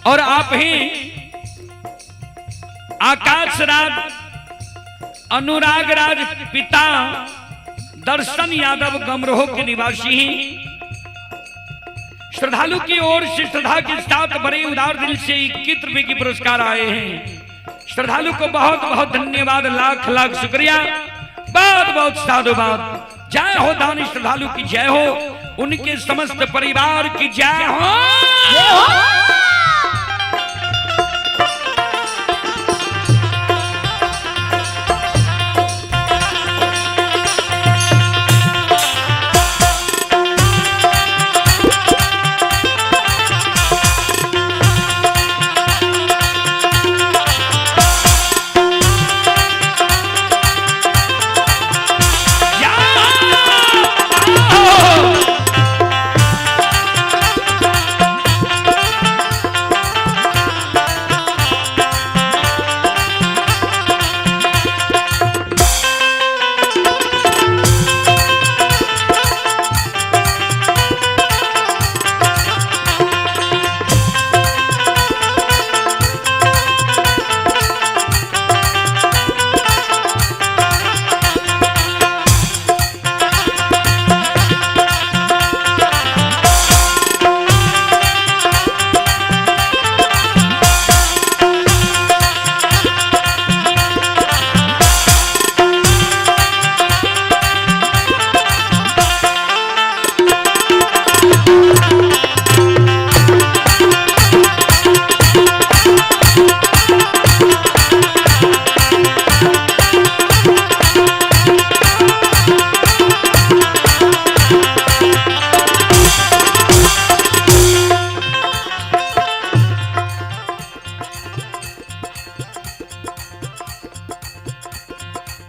और आप हैं आकाश राज, अनुराग राज पिता दर्शन यादव गमरोह के निवासी हैं। श्रद्धालु की ओर से श्रद्धा के साथ बड़े उदार दिल से 21 रुपए की पुरस्कार आए हैं। श्रद्धालु को बहुत बहुत धन्यवाद, लाख लाख शुक्रिया, बहुत बहुत साधुवाद। जय हो दानी श्रद्धालु की जय हो, उनके समस्त परिवार की जय हो। जय हो।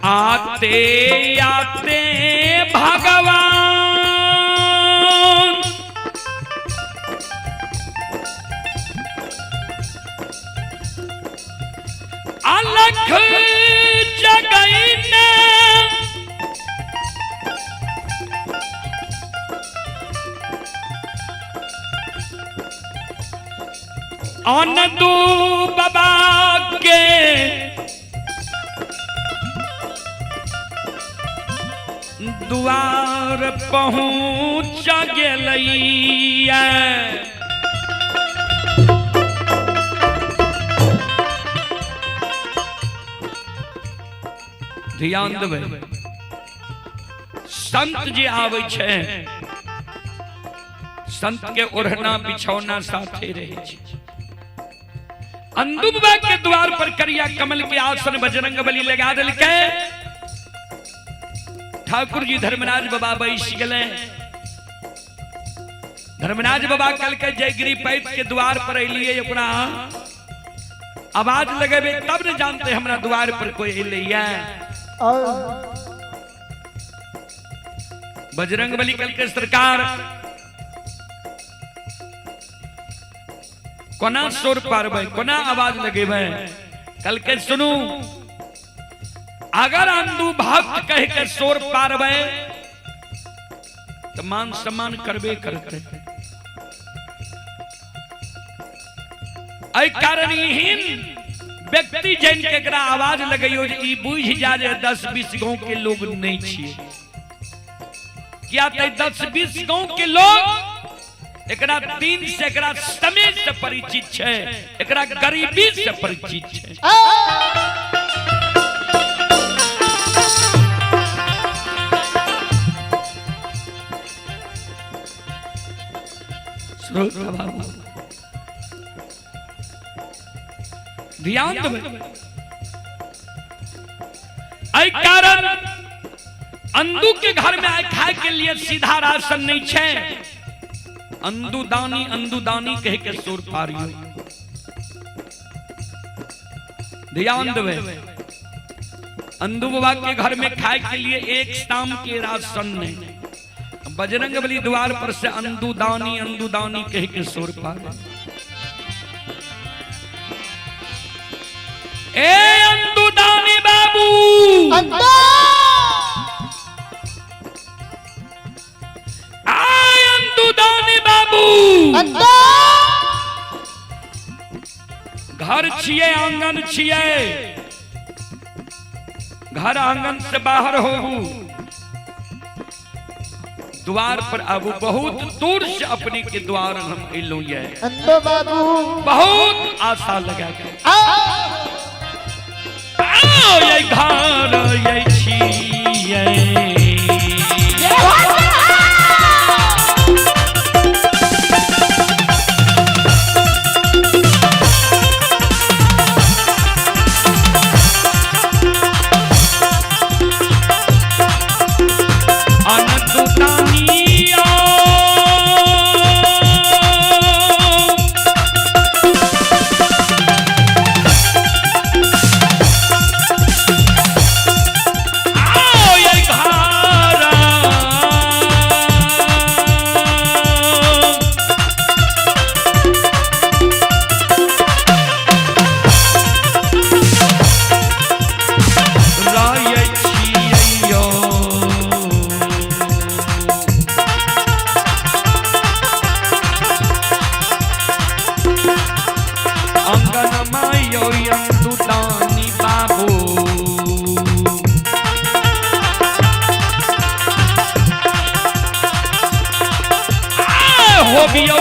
आते आते भगवान अलख जगैन अनदू बाबा के द्वार पहुँच गेलैया। ध्यान देबै, संत जे आबै छै, संत के ओढ़ना बिछौना साथे रहै छै। अंदू बाबा के द्वार पर करिया कमल के आसन बजरंग बली लगा देलकै। ठाकुर जी धर्मराज बाबा बैस गेलै। धर्मराज बाबा कहलकै जयगिरी पैत के द्वार पर एलियै, ओकरा आवाज लगेबै तब ने जानते हमरा द्वार पर कोई एलैया। बजरंग बली कहलकै सरकार कोना शोर पारबै, कोना आवाज लगेबै? कहलकै सुनू, अगर अंदू भक्त कह के शोर पारबै तो मान सम्मान करबे करते। एहि कारण एहन व्यक्ति जन के एकरा आवाज लगैयो जे ई बुझि जा जे 10-20 गांव के लोग नहीं छियै। किया ते 10-20 गांव के लोग एकरा दिन से, एकरा समय से परिचित छै, एकरा गरीबी से परिचित छै। श्रोता बाबू ध्यान देबै। एहि कारण अंदू के घर में आइ खाय के लिए सीधा राशन नहीं छै। अंदू दानी अंदू दानी कह के सुर पारियो। ध्यान देबै, अंदू बाबा के घर में खाय के लिए एक शाम के राशन नहीं। बजरंग बली द्वार पर से अंदू दानी अंदू दानी कह के सुर पारे। ए अंदू दानी बाबू, आय अंदू दानी बाबू, घर छिए आंगन छिए, घर आंगन से बाहर होबू, द्वार पर आबू। बहुत दूर से अपने के द्वार हम एलहुं ये, बाबू बहुत आशा लगा के आओ ये घर ये छिए।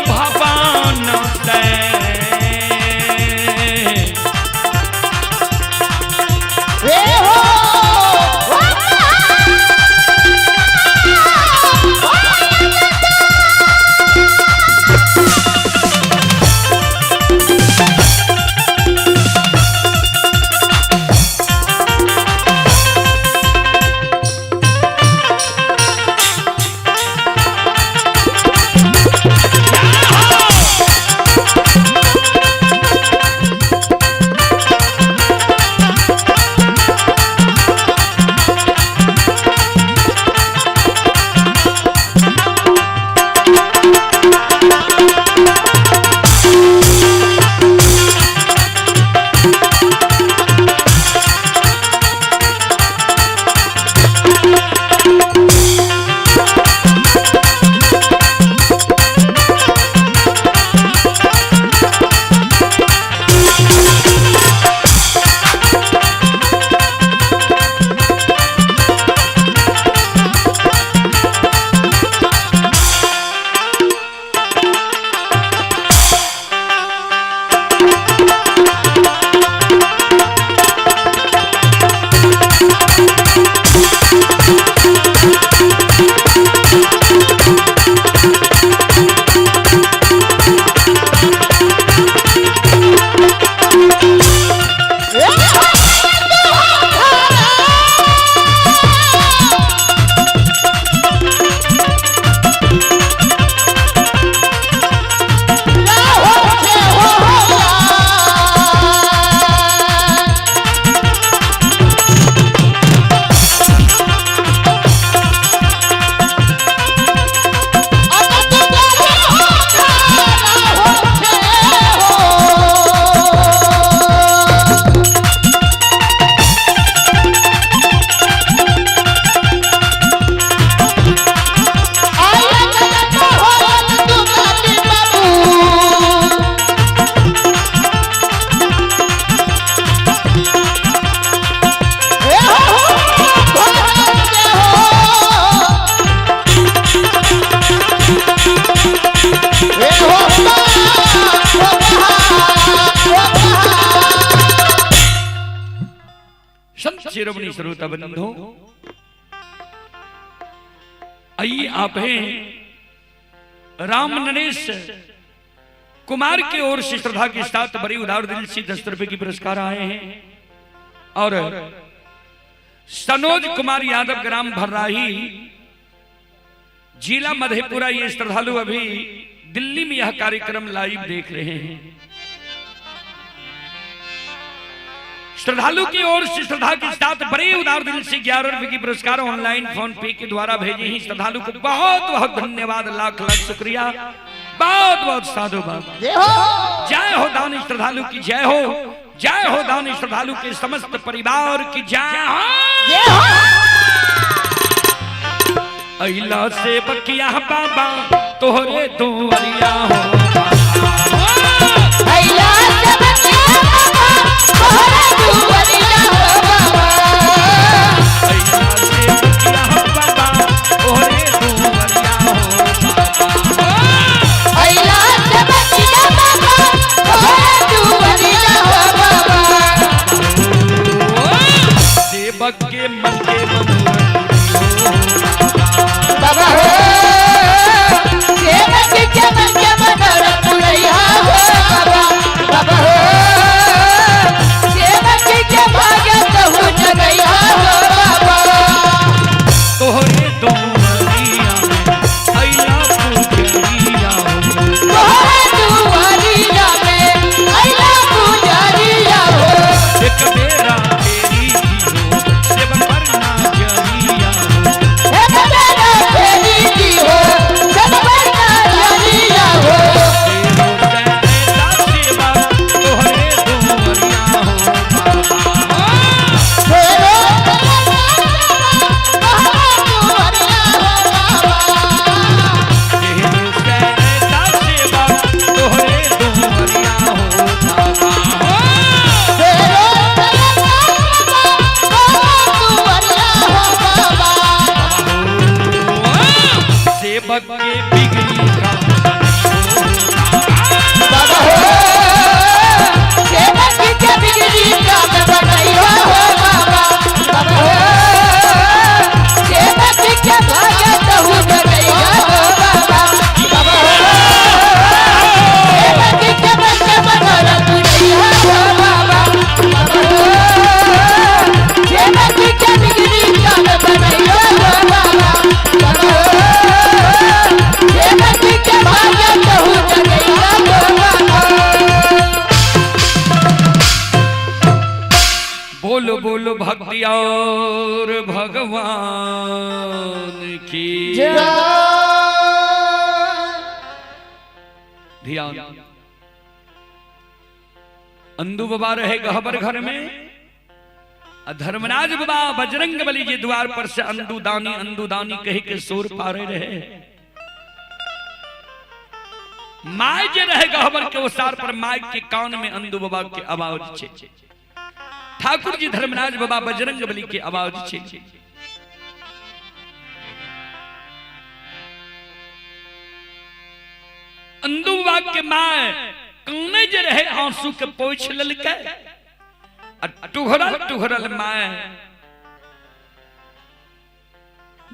भगवान से शिरोमणि श्रोता बंधु, आइए आप हैं रामनरेश कुमार की ओर से श्रद्धा के साथ बड़ी उदार दिल से 10 रुपए की पुरस्कार आए हैं। और सनोज कुमार यादव ग्राम भर्राही जिला मधेपुरा, ये श्रद्धालु अभी दिल्ली में यह कार्यक्रम लाइव देख रहे हैं। श्रद्धालु की ओर से श्रद्धा के साथ बड़े उदार दिल से 11 रुपए की पुरस्कार ऑनलाइन फोन पे के द्वारा भेजे हैं। श्रद्धालु को बहुत बहुत धन्यवाद, लाख लाख शुक्रिया, बहुत बहुत साधुवाद। जय हो। जय हो दानी श्रद्धालु की जय हो, जय हो दानी श्रद्धालु के समस्त परिवार की जय हो। जय हो। अइला से बकिया बाबा तोहरे दुआरिया हो। अइला से बकिया बाबा तोहरे दुआरिया हो बाबा। अइला से बकिया बाबा तोहरे दुआरिया हो बाबा। अइला से बकिया बाबा तोहरे दुआरिया हो बाबा। सेवक के मन के मनोरथ बाबा हो, सेवक के मन के मनोरथ पुरैया हो बाबा। बाबा हो, सेवक के भाग्य कहू जगैया हो बाबा। तोहरे दुआरिया अइला पुजरिया हो। तोहरे दुआरिया में अइला पुजरिया हो। एक बेरा तेरी जी हो सेवक पर ना जरिया हो। एक बेरा तेरी जी हो सेवक पर ना जरिया हो। तेरो ऐसा सेवा तोहरे दुआरिया हो बाबा। तेरो तोहरे दुआरिया हो बाबा। तेरो ऐसा सेवा तोहरे दुआरिया हो बाबा। तेरो तोहरे दुआरिया हो बाबा। सेवक के बिगड़ी का बाबा हो, सेवक के बिगड़ी काम बनैया हो बाबा। बाबा हो, सेवक के भाग्य कहू जगैया हो बाबा। बाबा हो, सेवक के मन के मनोरथ पुरैया हो बाबा। बाबा हो, सेवक के बिगड़ी काम बनैया हो बाबा। बाबा हो, सेवक के भाग्य कहू जगैया हो बाबा। बोलो बोलो भक्ति और भगवान की ध्यान। अंदू बाबा रहे गहबर घर में, धर्मराज बाबा बजरंग बली के द्वार पर से अंदू दानी कहे के शोर पारे रहे। My जे रहे गहबर के ओसार पर, my के कान में अंदू बाबा के आवाज छे। ठाकुर जी धर्मराज बाबा बजरंग बली के आवाज छे। अंदू बाबा के my काने जे रहे आंसू के पोछ ललके, आ टुघरल टुघरल my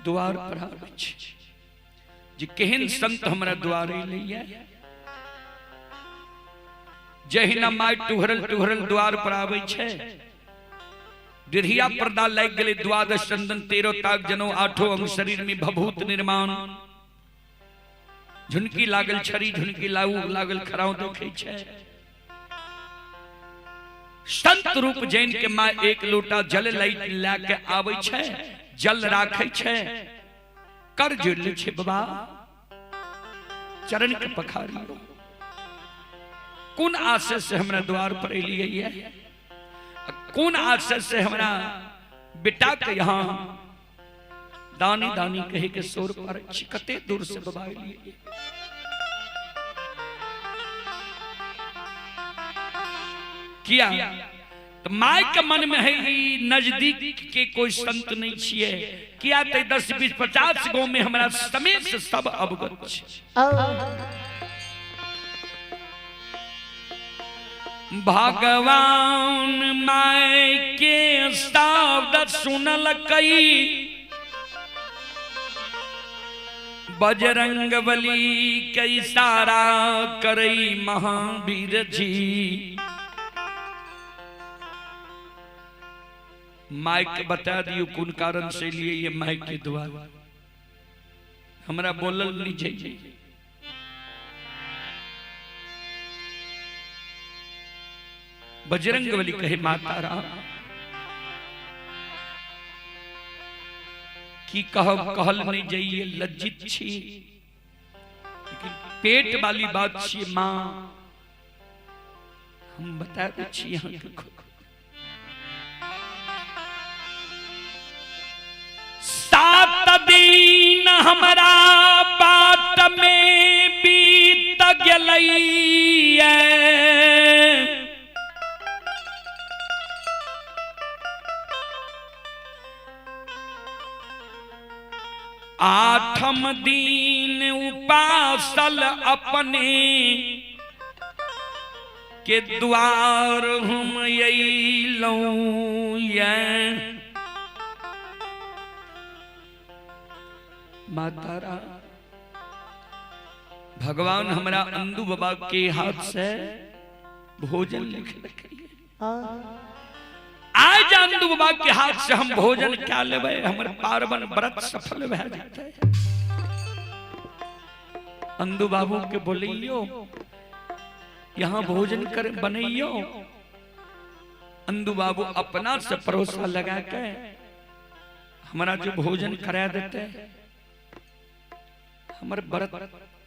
द्वार पर आबै छै जे केहन संत हमरा द्वार अयलैया। जहिना my टुघरल टुघरल द्वार पर आबै छै, डिढ़िया पर्दा लागि गेलै, द्वादश चंदन 13 ताक जनो आठो अंग शरीर में भभूत निर्माण, झुनकी लागल छड़ी झुनकी लागू लागल खराव देखै छै। संत रूप जैन के माँ एक लोटा जल लै के आबै छै, जल राखै छै, कर जोड़ लै छै, बाबा चरण के पखारियो, कोन आशय से हमरा द्वार पर एलियै, कोन आशय से हमरा बेटा के यहाँ दानी दानी कहे के शोर पर छी, कते दूर से बाबा एलियै। किया तो my के मन में है ई नजदीक के कोई संत नहीं छिए, किया तो 10 20 50 गांव में हमरा समेत से सब अवगत छे। भगवान my के शब्द सुनल कई, बजरंग बली के इशारा करई महावीर जी। माइक बता दियो कौन कारण से लिए ये माइक के द्वारा हमरा बोलल नहीं चाहिए। बजरंग बली कहे माता राम की कहब कहल नहीं जाइए, लज्जित छी, लेकिन पेट वाली बात छी मां, हम बता दै छी अहाँ के। 7 दिन हमरा बाट में बीत गेलैया, आठम दिन उपासल अपने के द्वार हम अयलहुँ ये। माता राम भगवान हमरा अंदू बाबा के हाथ से भोजन लिख आज अंदू बाबा के हाथ से हम भोजन क्या लेबै, हमर पार्वण व्रत सफल भए जेतै। अंदू बाबू के बोलियो यहाँ भोजन कर बनैयो। अंदू बाबू अपना से परोसा लगा के हमारा जो भोजन करा देते हमर व्रत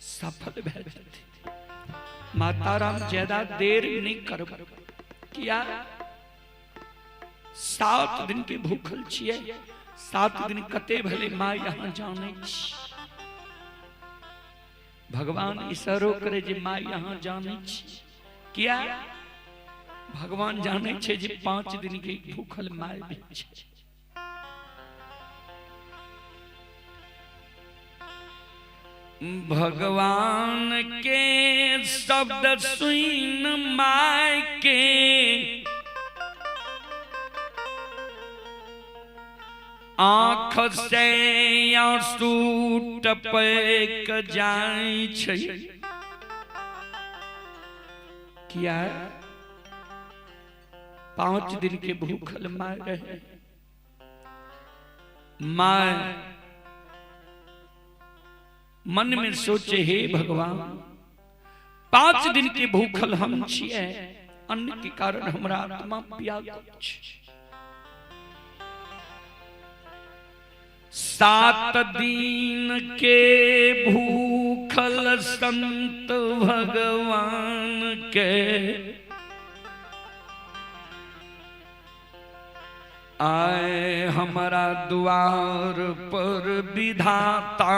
सफल भए जेतै। माता राम ज्यादा देर नहीं करब, किया 7 दिन के भूखल छियै, 7 दिन कते भले माँ यहाँ जानै छी। भगवान इशारो करे जे माँ यहाँ जानै छी, किया भगवान जानै छै जे 5 दिन के भूखल माय भी छै। भगवान के शब्द सुन my के आँख से आंसू टपक जाय छै। किया 5 दिन के भूखल माय रहे, माय मन में सोचे हे भगवान 5 दिन के भूखल हम छियै, अन्न के कारण हमरा आत्मा व्याकुल छै। 7 दिन के भूखल संत भगवान के आए हमारा द्वार पर विधाता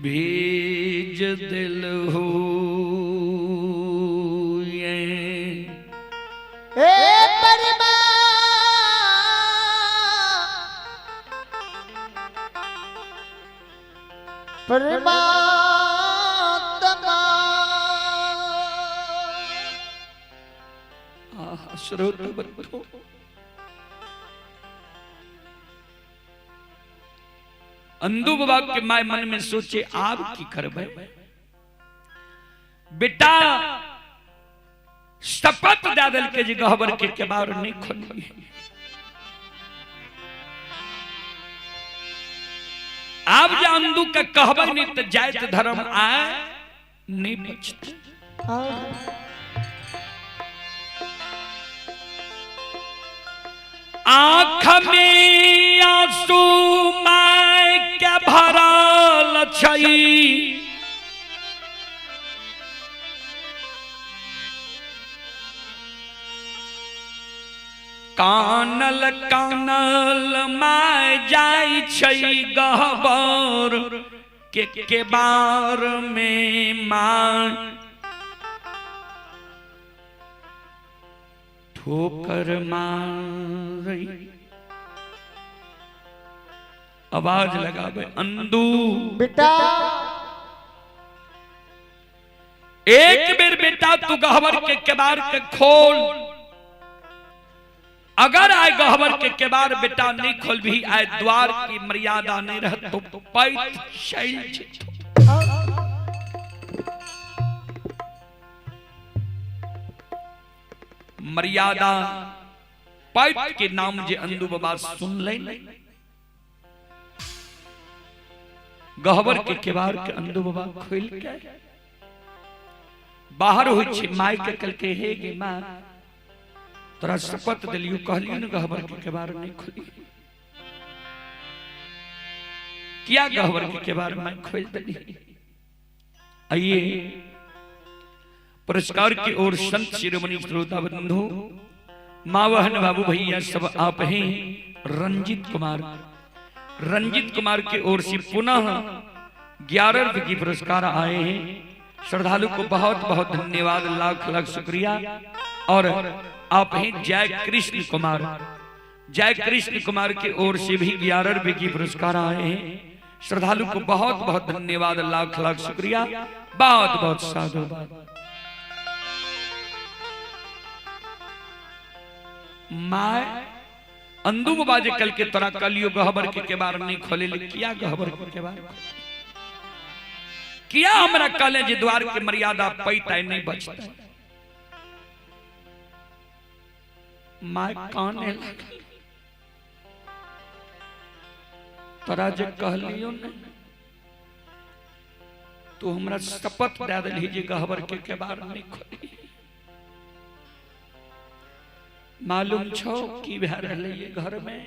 भेज दिल हो ये। ए परमा परमात्मा श्रोत बंधु अंदू बाबा के my मन में सोचे आप की करबै बेटा, शपथ दे दिल के जे गहबर के केबार नहीं खोली। आप जे अंदू के कहबै नहीं तो जात धर्म आए नहीं बचते। आंख में आंसू my के भरल छै, कानल कानल my जाय छै गहबर के बार में my ठोकर मारी। आवाज लगावे अंदू बेटा, एक बेर बेटा तू गहबर के केबार के खोल, अगर आए गहबर के केबार बेटा नहीं खोल भी आए द्वार की मर्यादा नहीं रह तो पैत चल जेतो। मर्यादा पैत के नाम जे अंदू बाबा सुन ले, गहबर के केबार के अंदू बाबा खोल के बाहर होइ छै। माय के कल के हे गे माँ, तोरा शपथ दिलियो, कहलियो ने गहबर के केबार नहीं खोली, किया गहबर के केबार मैं खोल दिली। आइए पुरस्कार की ओर संत शिरोमणि श्रोता बंधु माँ बहन बाबू भैया सब आप हैं। रंजित कुमार, रंजित कुमार की ओर से पुनः 11 रुपये की पुरस्कार आए हैं। श्रद्धालु को बहुत बहुत धन्यवाद, लाख लाख शुक्रिया। और आप हैं जय कृष्ण कुमार, जय कृष्ण कुमार की ओर से भी 11 रुपये की पुरस्कार आए हैं। श्रद्धालु को बहुत बहुत धन्यवाद, लाख लाख शुक्रिया, बहुत बहुत साधुवाद। My अंदू बाबा जे कल के तोरा कलियो गहबर के केबार नहीं खोले ले, किया गहबर के केबार किया हमरा कहले जे द्वार के मर्यादा पैता नहीं बचता। My काने लागल, तोरा जे कहलियो ने तू हमरा शपथ दे देलही जे गहबर के केबार नहीं खोली। मालूम छो की भए रहलै ये घर में?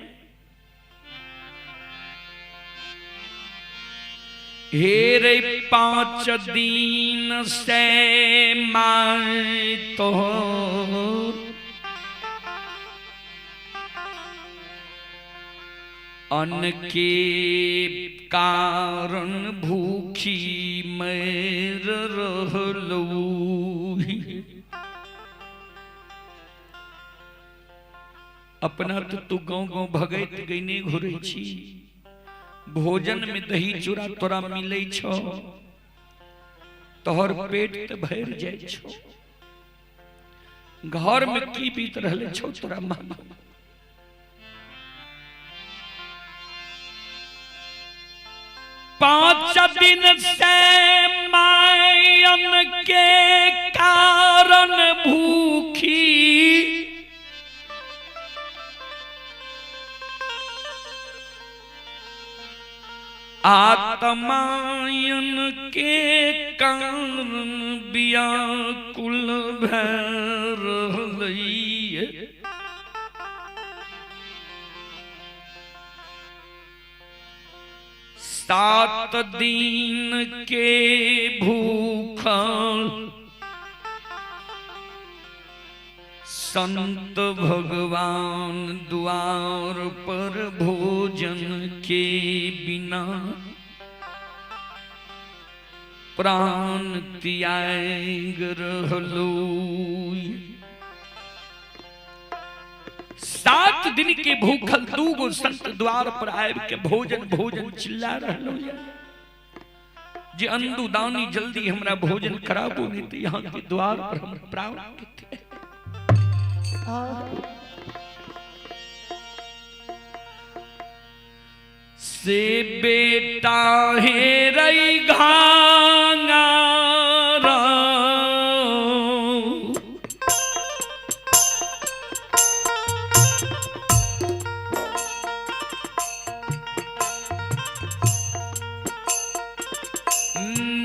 हे रे 5 दिन से my तो अन्न के कारण भूखी मर रहलू। अपना तो तू गाँव गाँव भगैत गईने घुरै छी, भोजन में दही चूड़ा तोरा मिलै छो, तोहर पेट तो भर जाय छो, घर में की बीत रहले छो तोरा मालूम। 5 दिन से मायन के कारण भूखी आत्मायन के कारण व्याकुल भै रहलै। 7 दिन के भूखल संत भगवान द्वार पर भोजन के बिना प्राण त्याग रहलो। 7 दिन के भूखल 2 गो संत द्वार पर आबि के भोजन भोजन चिल्ला रहलो जे अंदू दानी जल्दी हमरा भोजन कराबू, नहीं तो यहाँ के द्वार पर हम प्राण के। से बेटा हे रई घांगारा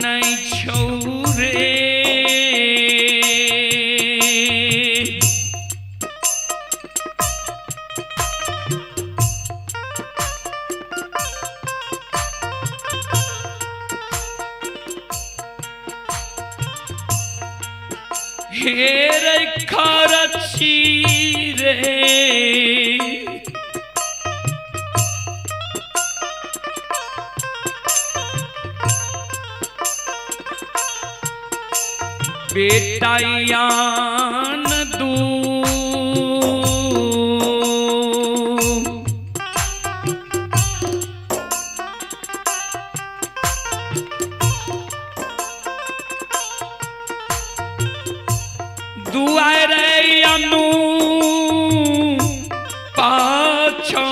नहीं छोरे हेर खरची रे बेटा यान दू दुआर अनु पाछो।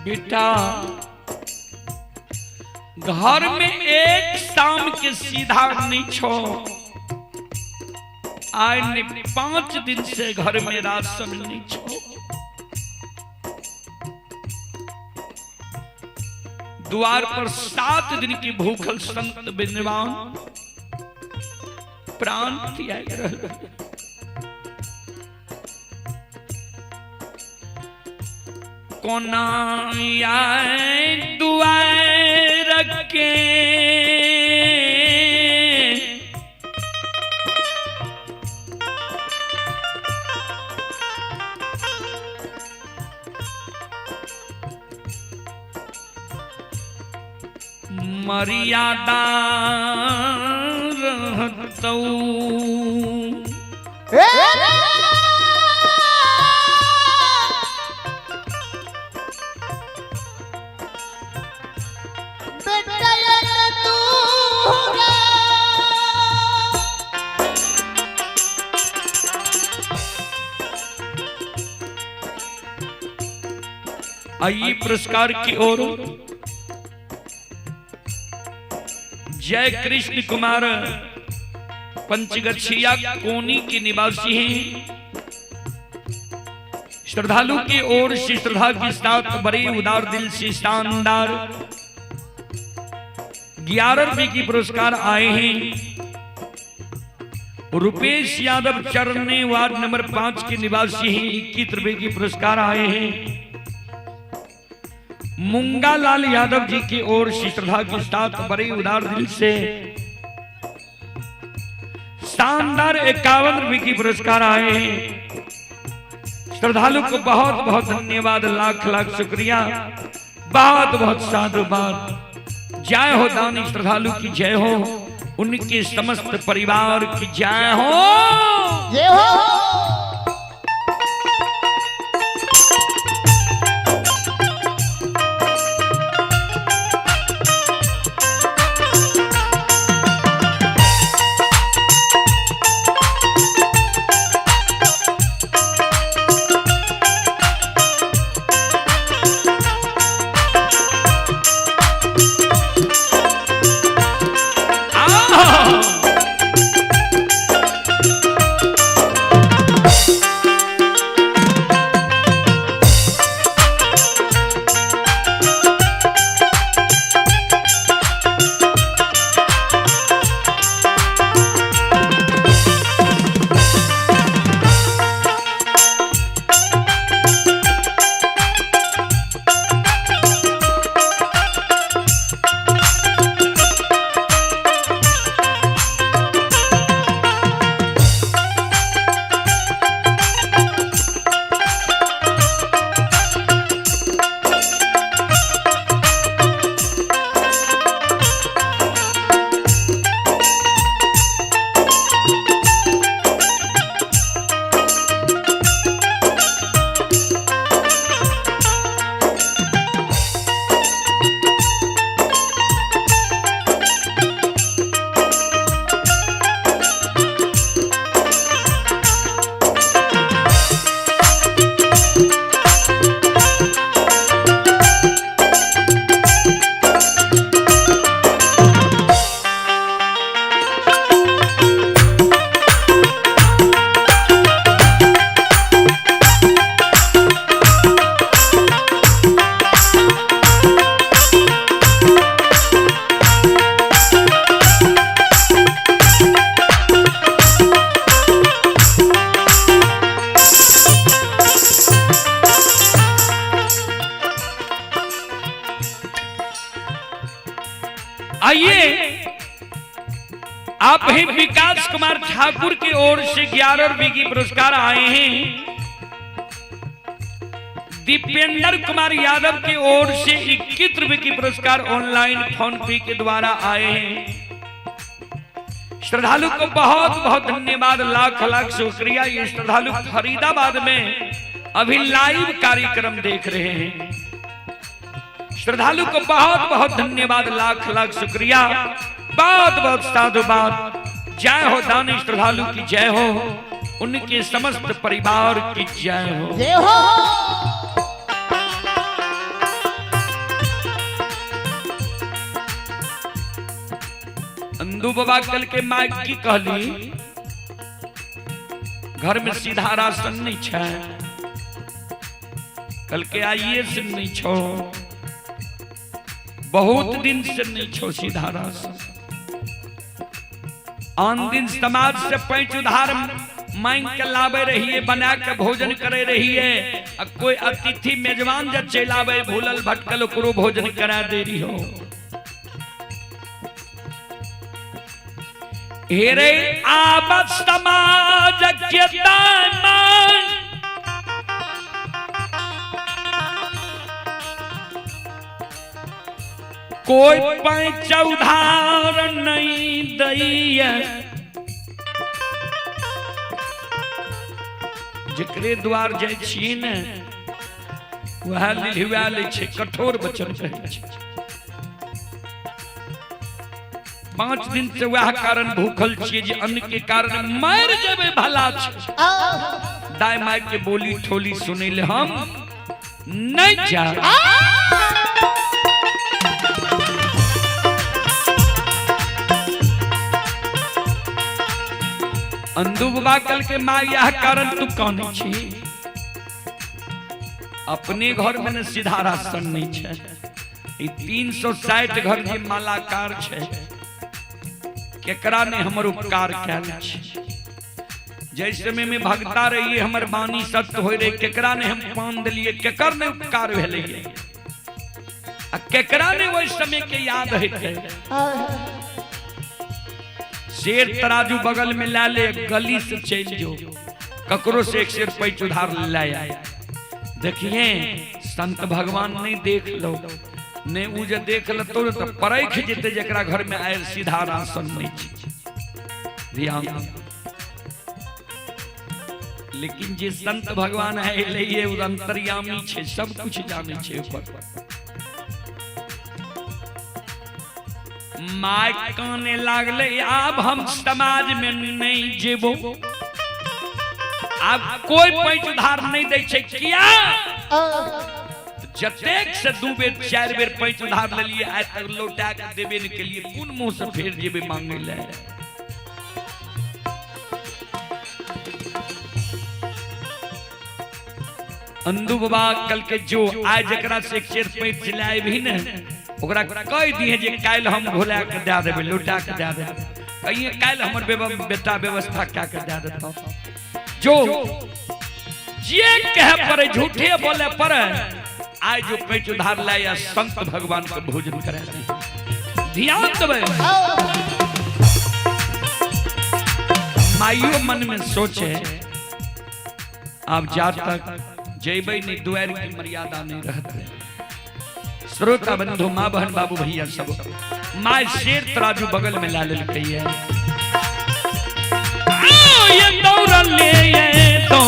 बेटा घर में एक शाम के सीधा नहीं छो, आए ने 5 दिन से घर में राशन नहीं छो। द्वार पर 7 दिन की भूखल संत विद्वान प्राण त्याग रहे। कोना आए दुआर के मर्यादा रहतौ। आइए पुरस्कार की ओर जय कृष्ण कुमार पंचगछिया कोनी के निवासी हैं। श्रद्धालु की ओर से श्रद्धा के साथ बड़े उदार दिल से शानदार 11 रुपए की पुरस्कार आए हैं। रुपेश यादव चरने वार्ड नंबर 5 के निवासी हैं, 21 रुपए की पुरस्कार आए हैं। मुंगालाल यादव जी की ओर से श्रद्धा के साथ बड़े उदार दिल से शानदार 51 रुपए की पुरस्कार आए हैं। श्रद्धालु को बहुत बहुत धन्यवाद, लाख लाख शुक्रिया, बहुत बहुत साधुवाद। जय हो दानी श्रद्धालु की जय हो, उनके समस्त परिवार की जय हो। जय हो। आओ। आइए आप ही विकास कुमार ठाकुर की ओर से 11 रुपए की पुरस्कार आए हैं। दीपेंद्र कुमार यादव की ओर से 21 रुपए की पुरस्कार ऑनलाइन फोन पे के द्वारा आए हैं। श्रद्धालु को बहुत बहुत धन्यवाद, लाख लाख शुक्रिया। ये श्रद्धालु फरीदाबाद में अभी लाइव कार्यक्रम देख रहे हैं। श्रद्धालु को बहुत बहुत धन्यवाद, लाख लाख शुक्रिया, बहुत बहुत साधुवाद। जय हो दानी श्रद्धालु की जय हो, उनके समस्त परिवार की जय हो। जय हो। अंदू बाबा कल के माइक की कहली, घर में सीधा राशन नहीं छै, कल के आइए से नहीं छो, बहुत दिन से नहीं छो सीधा राशन। आन दिन समाज से पैंच उधार मांग के लावे रहिए, बना के भोजन करे रहिए, आ कोई अतिथि मेजबान जब चलावे भूलल भटकल ओकरो भोजन करा दे रही हो। हेरे आवत समाज के दामन, कोई पैंच उधार नहीं दैया, जकरे द्वार जाइ छियै ने वएह लिहुआ लै छै, कठोर वचन कहै छै। 5 दिन से वएह कारण भूखल छियै जे अन्न के कारण मरि जेबै भला छै। दाय my के बोली ठोली सुनै ले हम नहीं जा। अंदू बाबा कल के माँ यह कारण तू कौन छी, अपने घर में ने सीधा राशन नहीं छै, 360 घर जे मालाकार छै, केकरा ने हमर उपकार कैल छै। जैसे में में भगता रहिए हमर बानी सत्य हो रहे, केकरा ने हम पान दिलिए, केकर ने उपकार भेलैए। आ केकरा ने ओहि समय के याद हेतै। शेर तराजू बगल में ला ले, गली से चल जो, ककरो से एक शेर पैच उधार लाया। देखिए संत भगवान नहीं देख लो, नहीं उ जे देख लेतो ने तो परख जेते जकरा घर में आयल सीधा राशन नहीं छै। ध्यान। लेकिन जे संत भगवान है ले उ अंतर्यामी छै, सब कुछ जाने छै ऊपर। My काने लागले आब हम समाज में नहीं जेबो, आब कोई पैंच उधार नहीं दै छै। किया? जतेक से 2 बेर 4 बेर पैंच उधार लेलिए आइ तक लौटा के देबे नहीं के लिए, कोन मुंह से फेर जेबे मांगे ले? अंदू बाबा कल के जो आइ जकरा से एक शेर पैंच लाए भी ने ओकरा कह दिए जे काल्हि हम भुला के दए देबै, लौटा के दए देबै। कहिए काल्हि हमर बेटा व्यवस्था कए के दए देतौ। जो जे कहे पड़े झूठे बोले पड़े, आइ जो पैंच उधार लाए या संत भगवान के भोजन करे। ध्यान देबै। माइयो मन में सोचे आब जा तक जेबै नहीं दुआर की मर्यादा नहीं रहते। श्रोता बंधु माँ बहन बाबू भैया सब my शेर तराजू बगल में ला लेलकै है। ये दौड़ल ले ये तो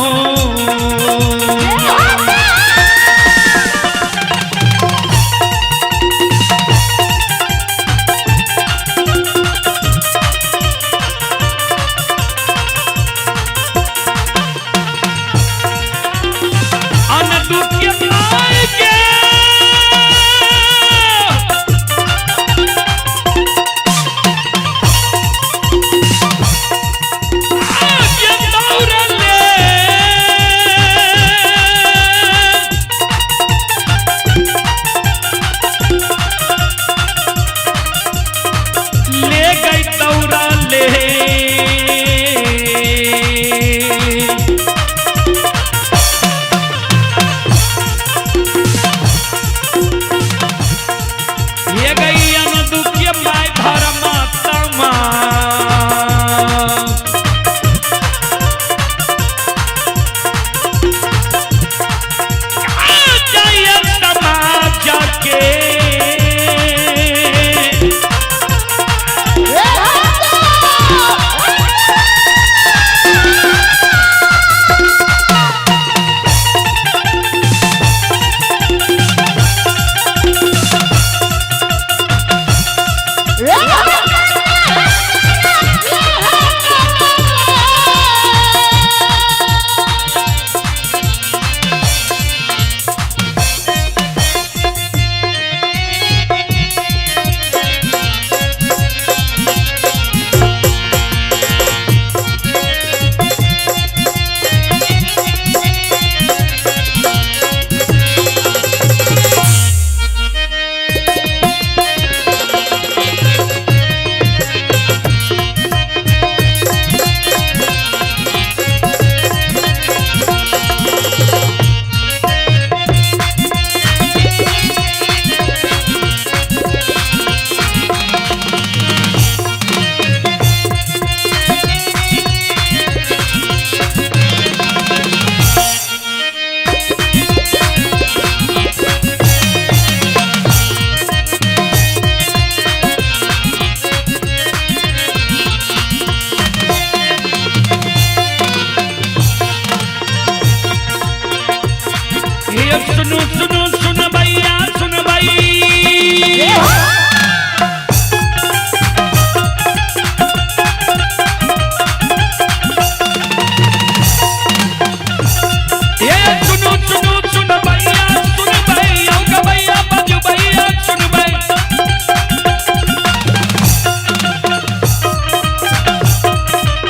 सुनो सुनो सुन भैया सुन भाई, ये सुनो सुनो सुन भैया सुन भाई, औ भैया बजू भैया सुन भाई।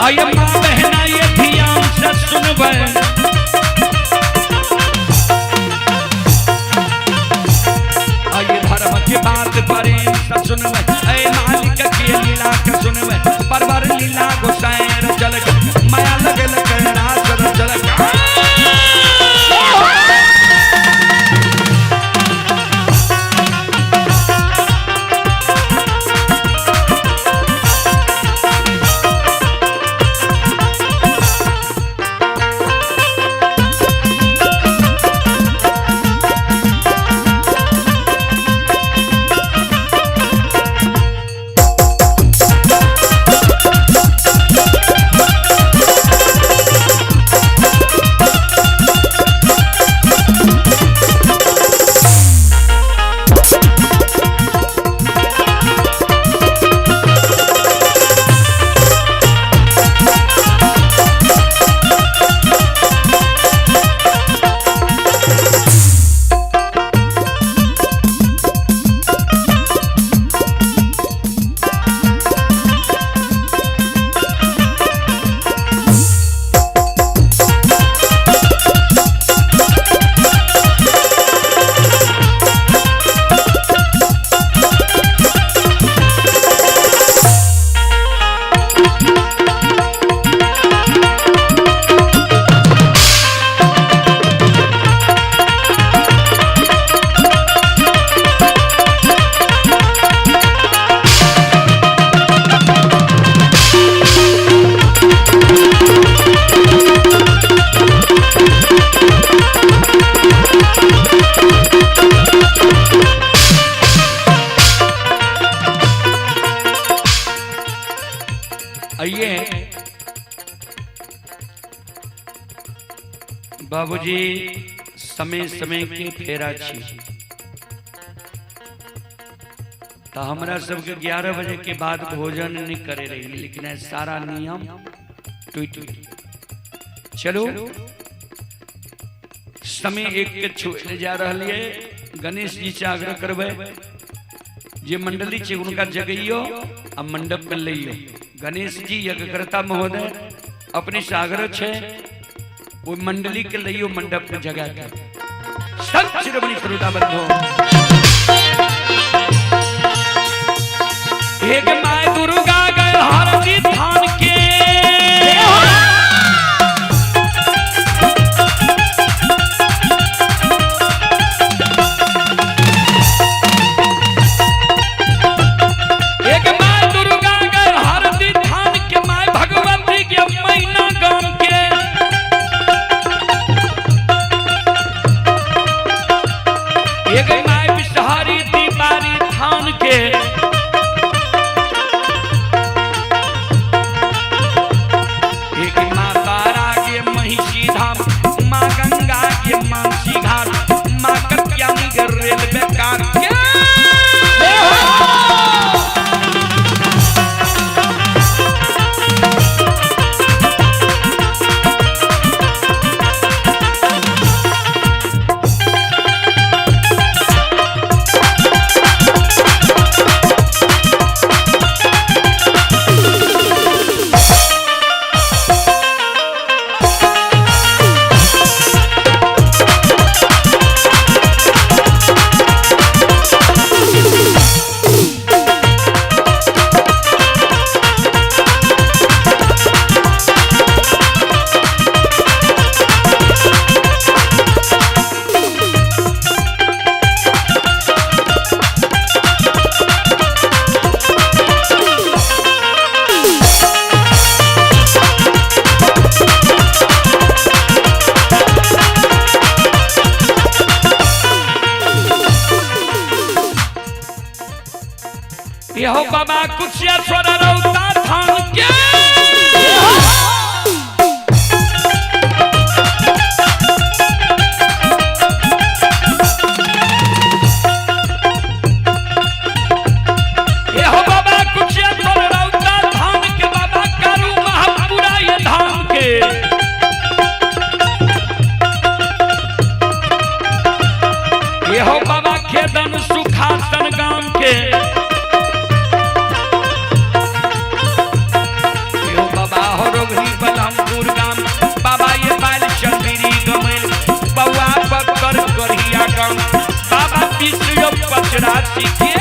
आये माँ बहना ये ध्यान से सुन भाई। मालिक के लीला के सुनवे, परवर लीला गोसाई रचल, माया लगल कैलाश रचल। बाबूजी समय समय के फेरा छी तो हमरा सबके 11 बजे के बाद भोजन नहीं करे रही, लेकिन आज सारा नियम टूट गेल। चलो समय एक के छुए जा रहा है। गणेश जी से आग्रह करबै जे मंडली छै उनका जगैयो आ मंडप में लइयो। गणेश जी यज्ञकर्ता महोदय अपने से आग्रह छै वो मंडली के लइयो मंडप में जगा के। संत शिरोमणि श्रोता बंधु, एक my Durga गए हरदी थान के, एक my Durga गए हरदी थान के, my Bhagwati के मैना गाम के, एक my Bishahari दीवारी थान के, एक माँ तारा के महिषी धाम, माँ गंगा के मानसी घाट, माँ कत्यानी के रेलवे कार के। यहो बाबा कुचिया छोरा रौता थान के, यहो बाबा कुचिया छोरा रौता थान के, बाबा कारू महापुरा ये धाम के, यहो बाबा खेदन सुखासन गाम के, यो बाबा हो रोगनी बलमपुर गाम, बाबा ये बाल चंदरी गमेल, बउआ बकर करिया गाम, बाबा पिसियो पचरासी के।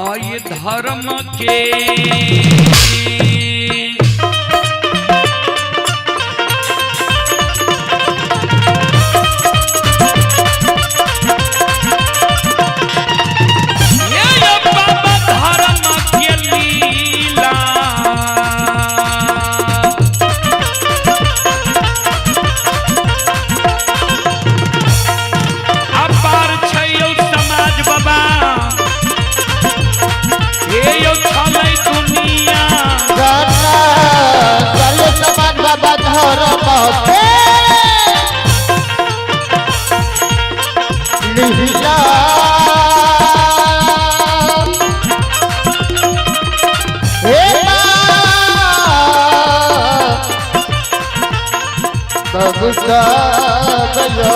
आये धर्म के ये यो बाबा धर्म के लीला। अपार छै यौ समाज बाबा, हे यौ छलै दुनिया। जाना चलो समाज बाबा धर्म के लीला। हे बबुआ गयो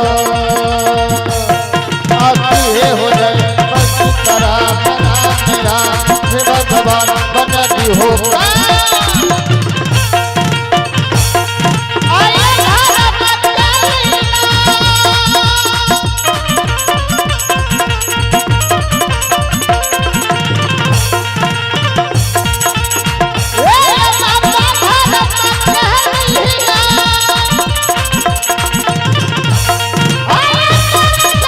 आती है हो जाए बस करा बना मेरा हे भगवान बना दी हो। आये धर्म के लीला। हे बाबा धर्म के लीला। आये धर्म के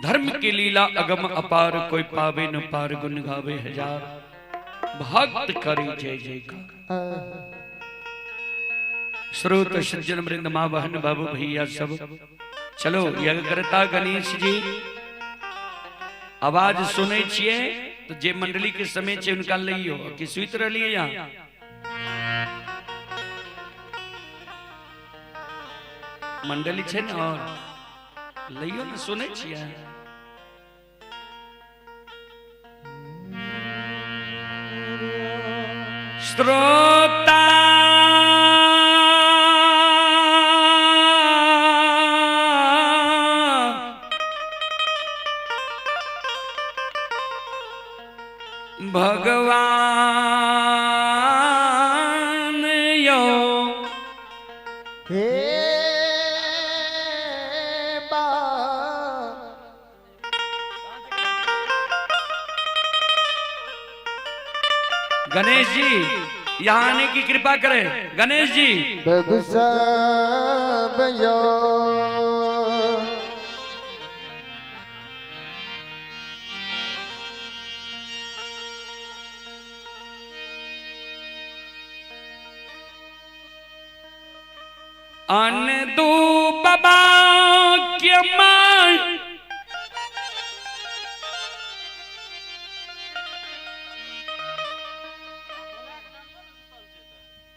धर्म की लीला अगम अपार, कोई पावे न पार, गुण गावे हजार, भक्त करे जय जयकार। स्रोत सज्जन वृंद माँ बहन बाबू भैया सब चलो यज्ञकर्ता गणेश जी आवाज सुनै छियै तो जे मंडली के समय छै उनका लइयो कि सुति रहलियै यहाँ। मंडली छै ने और लइयो ने सुनै छियै। श्रोता भगवान यो हे बा गणेश जी यहाँ आने की कृपा करें। गणेश जी बबुआ गयो अन दू बाबा के मां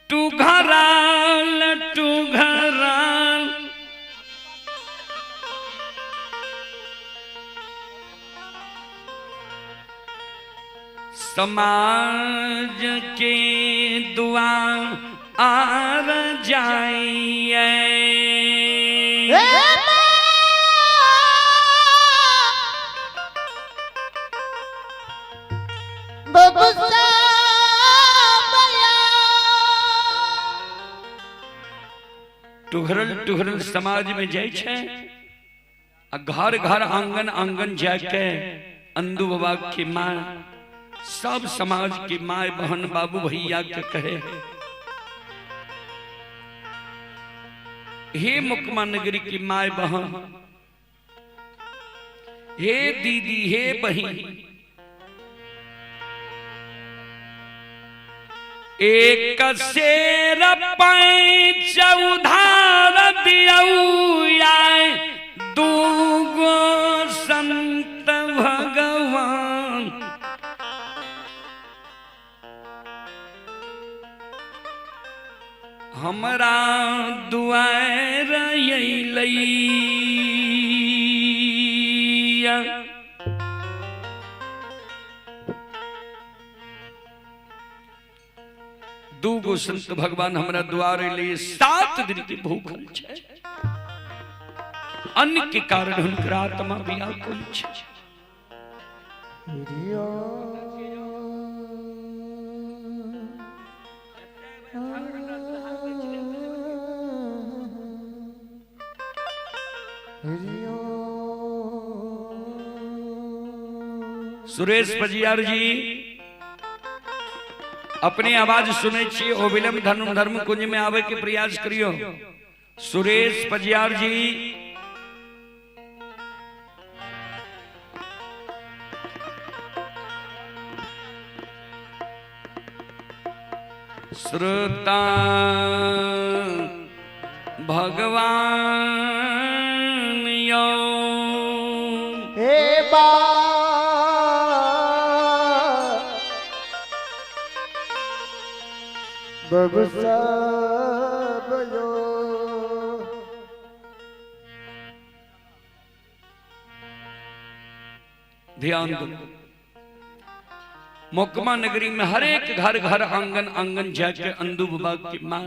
टू घराल टू घराल समाज के दुआ आर जाइए। बबुआ टुघरल टुघरल समाज में जाइ छै आ घर घर आंगन आंगन जाके अंदू बाबा के माँ सब समाज के माय बहन बाबू भैया के कहे, हे मुकमा नगरी की माय बहन, हे दीदी, हे बहन, एक शेर चौधार दियऊ आए दूगो संत भगवान। हमरा दुआर अइलै। दू गो संत भगवान हमरा द्वार लिए 7 दिन के भूखल छै, अन्न के कारण हुनकर आत्मा व्याकुल छै। सुरेश पजियार जी अपने आवाज सुनै छी, अविलंब धर्म धर्म कुंज में आवे के प्रयास करियो। सुरेश पजियार जी श्रोता भगवान यो हे बा बब सब यो। ध्यान दो, मोकमा नगरी में हर एक घर घर आंगन आंगन जाके अंदू बाबा की मां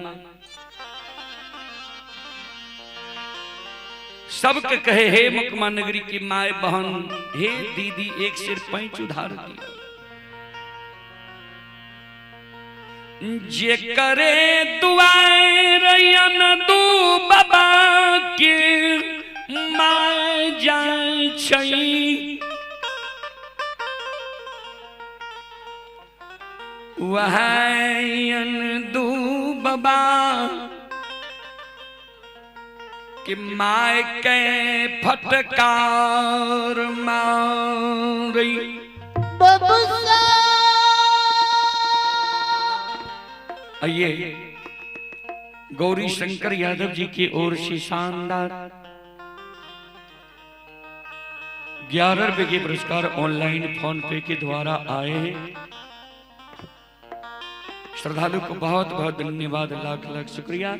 सबके कहे, हे मोकमा नगरी की माए बहन, हे दीदी, एक सिर पैंच उधार दिया। जे करे दुआए रैयन दू बाबा के माय जाय छै, वहन दू बाबा कि my के फटकार मारी। आइए गौरी शंकर यादव जी की ओर से शानदार 11 रुपए के पुरस्कार ऑनलाइन फोन पे के द्वारा आए हैं। श्रद्धालु को बहुत बहुत धन्यवाद, लाख लाख शुक्रिया,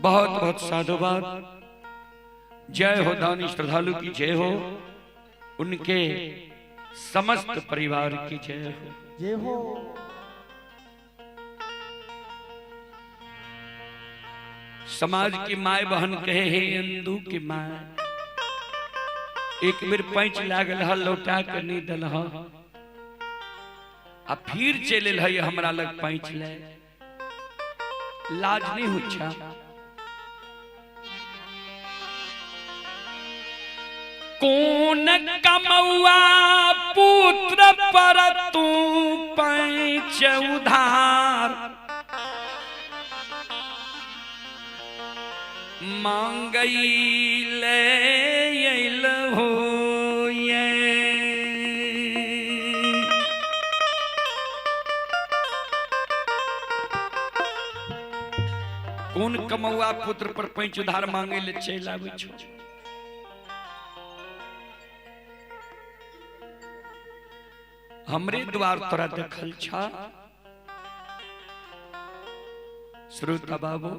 बहुत बहुत साधुवाद। जय हो दानी श्रद्धालु की जय हो, उनके समस्त परिवार की जय हो। जय हो। समाज की माए बहन कहे, हे अंदू की माए, एक बेर पैंच लागल ह लौटा के नहीं दल ह, आ फिर चल है हमरा लग पैंच ले, लाज नहीं होच्छा। कौन कमौआ पुत्र पर तू पैंच उधार मांगई ले अइल हो ये। कौन कमौआ पुत्र पर पैंच उधार मांगे ले चल आबै छौ? हमरे द्वार तोरा देखल छा। श्रोता बाबू,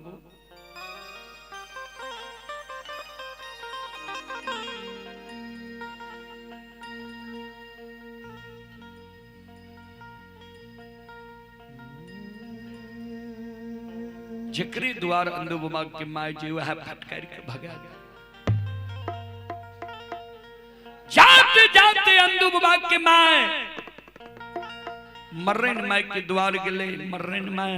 जकरे द्वार अंदू बाबा के my जे वह फटकार के भगा गया। जाते जाते अंदू बाबा के my मर्रन my के द्वार गेले। मर्रन my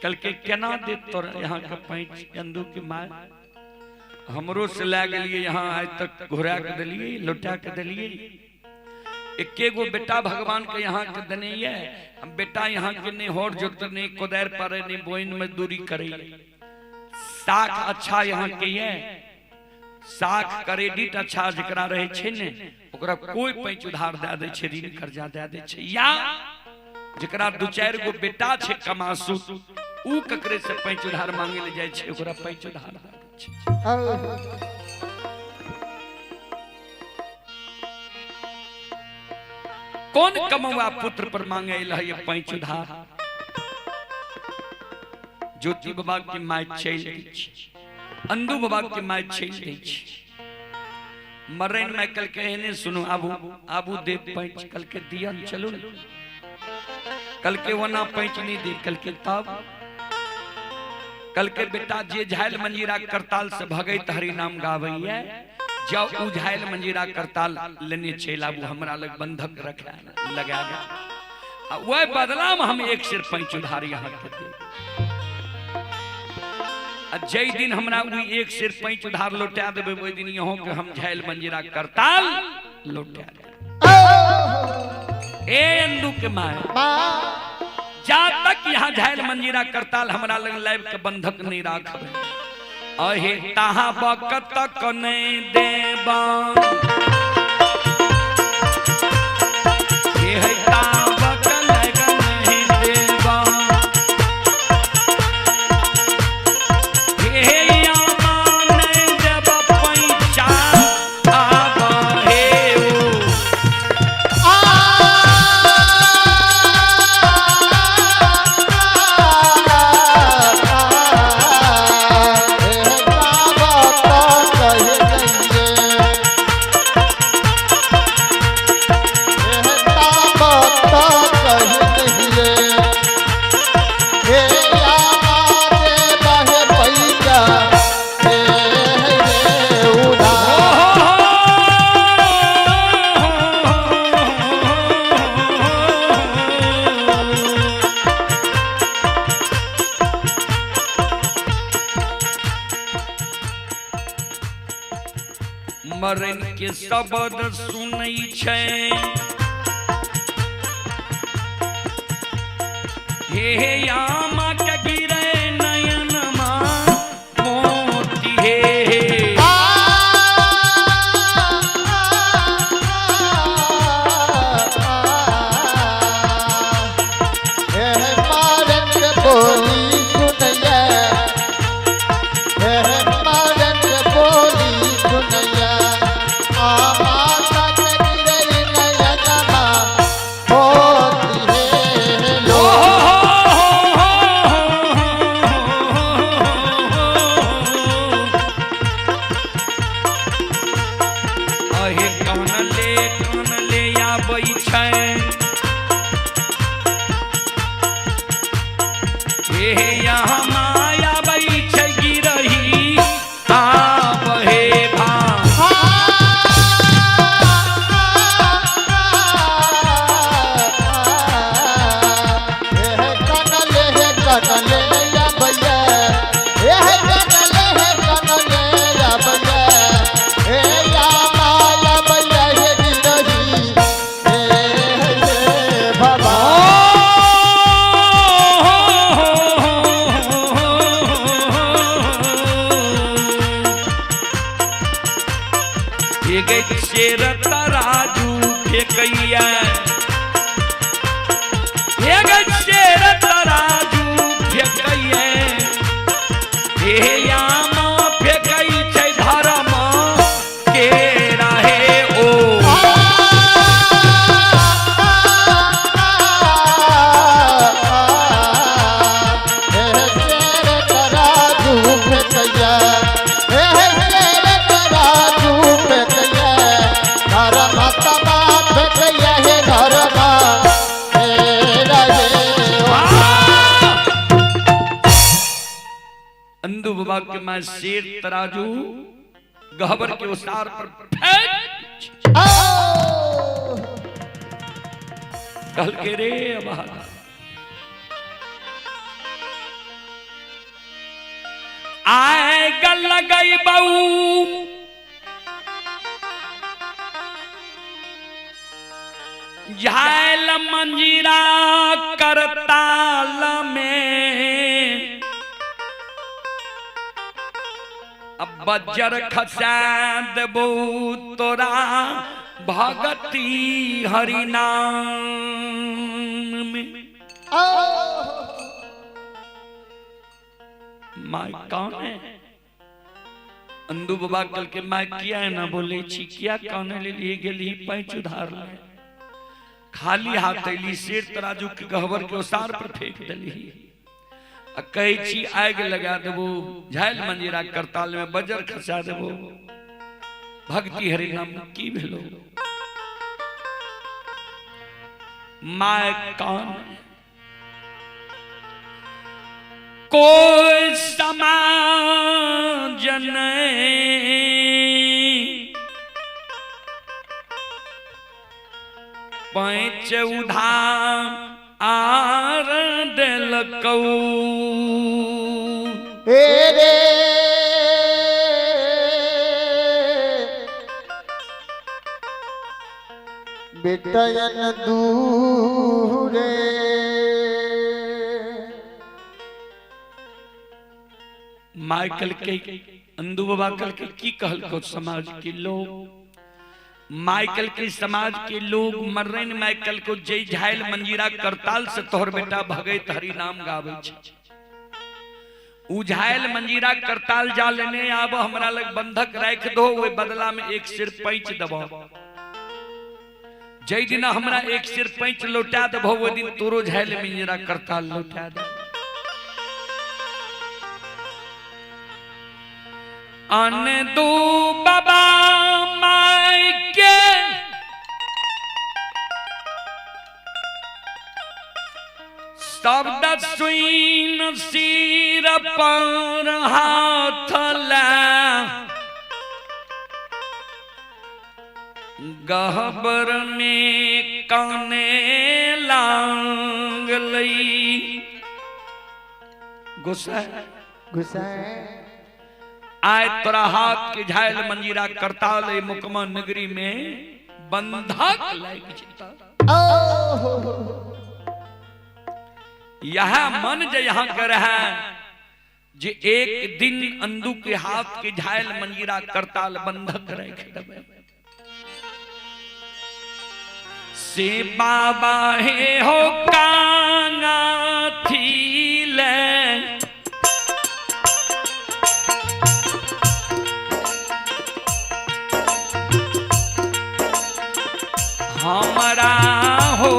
कल के केना दे तोरा यहाँ का पैंच अंदू के my, हमरो से ला गेलिए यहाँ आज तक घुरा के दिलिए, लौटा के दिलिए। एके गो बेटा भगवान के यहाँ के देने ये, हम बेटा यहाँ के नहीं होर जोत नहीं कोदार पारे नहीं बोइन मजदूरी करे, साख अच्छा यहाँ के ये, साख क्रेडिट अच्छा जकरा रहे छे ने ओकरा कोई पैंच उधार दे दे छे, ऋण कर्जा दे दे छे। या जकरा दू चार गो बेटा छे कमासु, ऊ ककरे से पैंच उधार मांगे ले जाय छे, ओकरा पैंच उधार दे दे छे। कौन कमौआ पुत्र पर मांगे है पैंच उधार? ज्योति बाबा के my चल दै छै, अंदू बाबा के my चल दै छै। मरैन my कल के एहने सुनो, आबू आबू दे पैंच, कल के दियन चलू ने। कल के वना पैंच नहीं दे। कल के तब कल के बेटा जे झायल मंजीरा करताल से भगैत हरि नाम गावैया, जाओ उ झायल मंजीरा करताल लेने चल आबू, हमरा लग बंधक रखा लगा दे, वह बदला में हम एक सिर पैंच उधार यहाँ के दे। जै दिन हमरा उ एक सिर पैंच उधार लौटा देबै, ओहि दिन यहाँ के हम झायल मंजीरा करताल लौटा देबै। ए अंदू के my, जा तक यहाँ झायल मंजीरा करताल हमरा लग लाइव के बंधक नहीं राखबे, अहे ताहा बकत तक नहीं देबा, हे ताबक लग नहीं देबा, हे यामा नहीं देबा पैचा आबा हे ओ। मरण के शब्द सुनै छै, हे यामा के गिरे नयन मा मोती हे। शेर तराजू फेकैया, शेर तराजू फेकैया, हे यामा फेकै छै धर्म के रहे ओ। अंदू बाबा के मां शेर तराजू गहबर के उसार पर फेंक कल के रे अबहा आए गल गई बऊ झायल मंजीरा करताल में, अब बजर खसा देबो तोरा भगती हरिनाम में। My कौन है? अंदू बाबा कल के my किया है ना बोले छी, किया कौन ले लिए गेली पैंच उधार ले, खाली हाथ अली शेर तराजू के गहबर के ओसार पर फेंक दली, आ कहै छी आग लगा देबो झायल मंजीरा करताल में बजर खसा देबो, भक्ति हरि नाम की भेलो। My कौन? कोई समाज नहीं, पैंच उधार आर देलकौ। हे रे बेटयन दूरे। माइकल के अंदू बाबा कल के की कहलको समाज के लोग, माइकल के समाज के लोग मर्रन माइकल को जय झायल मंजीरा करताल से तोहर बेटा भगत हरि नाम गावे छे। उझायल मंजीरा करताल जा लेने आब हमरा लग बंधक राख दो, ओहि बदला में एक सिर पैंच दबो। जय दिन हमरा एक सिर पैंच लौटा देबो ओहि दिन तोरो झायल मंजीरा करताल लौटा दे। अन दू बाबा माय के शब्द सुन सिर पर हाथ ला गहबर में काने लागलई। गुस्सा गुस्सा आए तोरा हाथ के झायल मंजीरा करताल मुकमा नगरी में बंधक लायक चिता। यह मन जे यहाँ कर है जे एक दिन अंदू के हाथ के झायल मंजीरा करताल बंधक रख देबे। से बाबा हे हो कांगा थी ले हमरा हो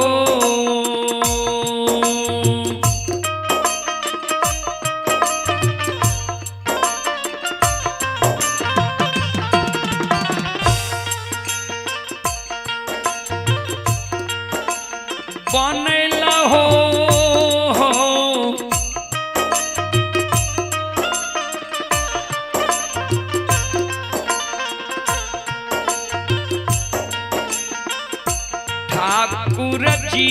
बनल हो ठाकुर जी।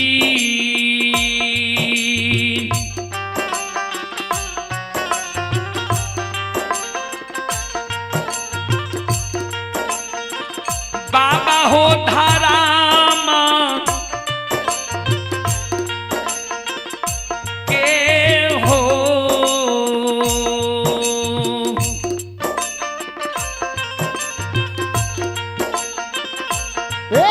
बाबा हो धारामा के हो हे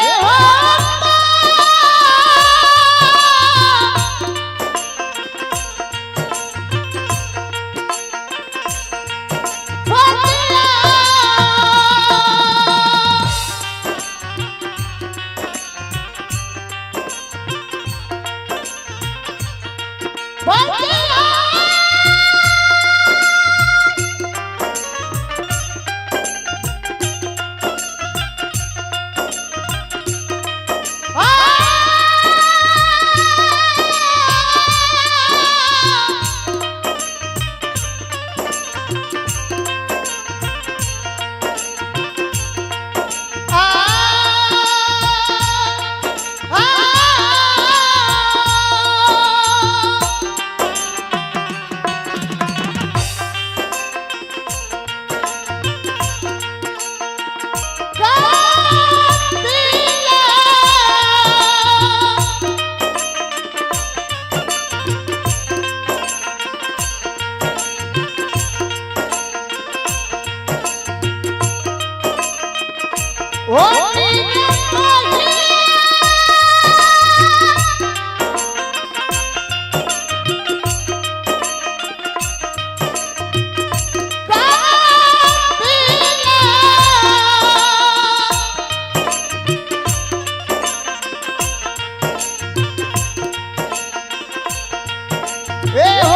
हो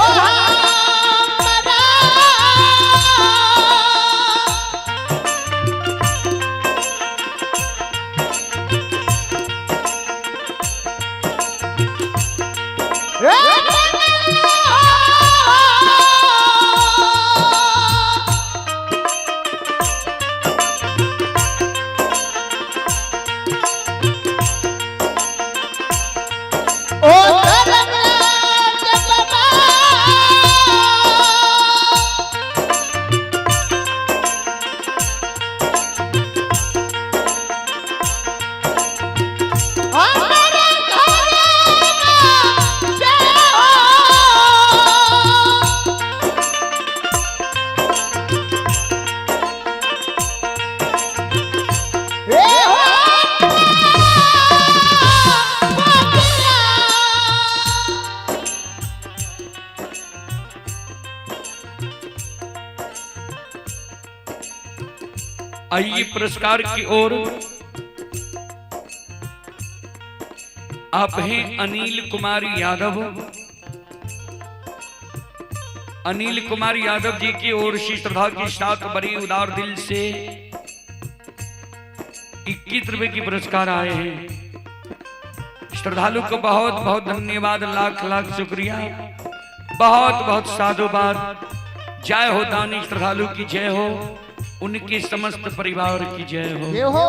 आइए पुरस्कार की ओर। आप हैं अनिल कुमार यादव। अनिल कुमार यादव जी की ओर से श्रद्धा के साथ बड़ी उदार दिल से 21 रुपए की पुरस्कार आए हैं। श्रद्धालु को बहुत बहुत धन्यवाद, लाख लाख शुक्रिया, बहुत बहुत साधुवाद। जय हो दानी श्रद्धालु की जय हो, उनके समस्त परिवार की जय हो। जय हो।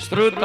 श्रोता।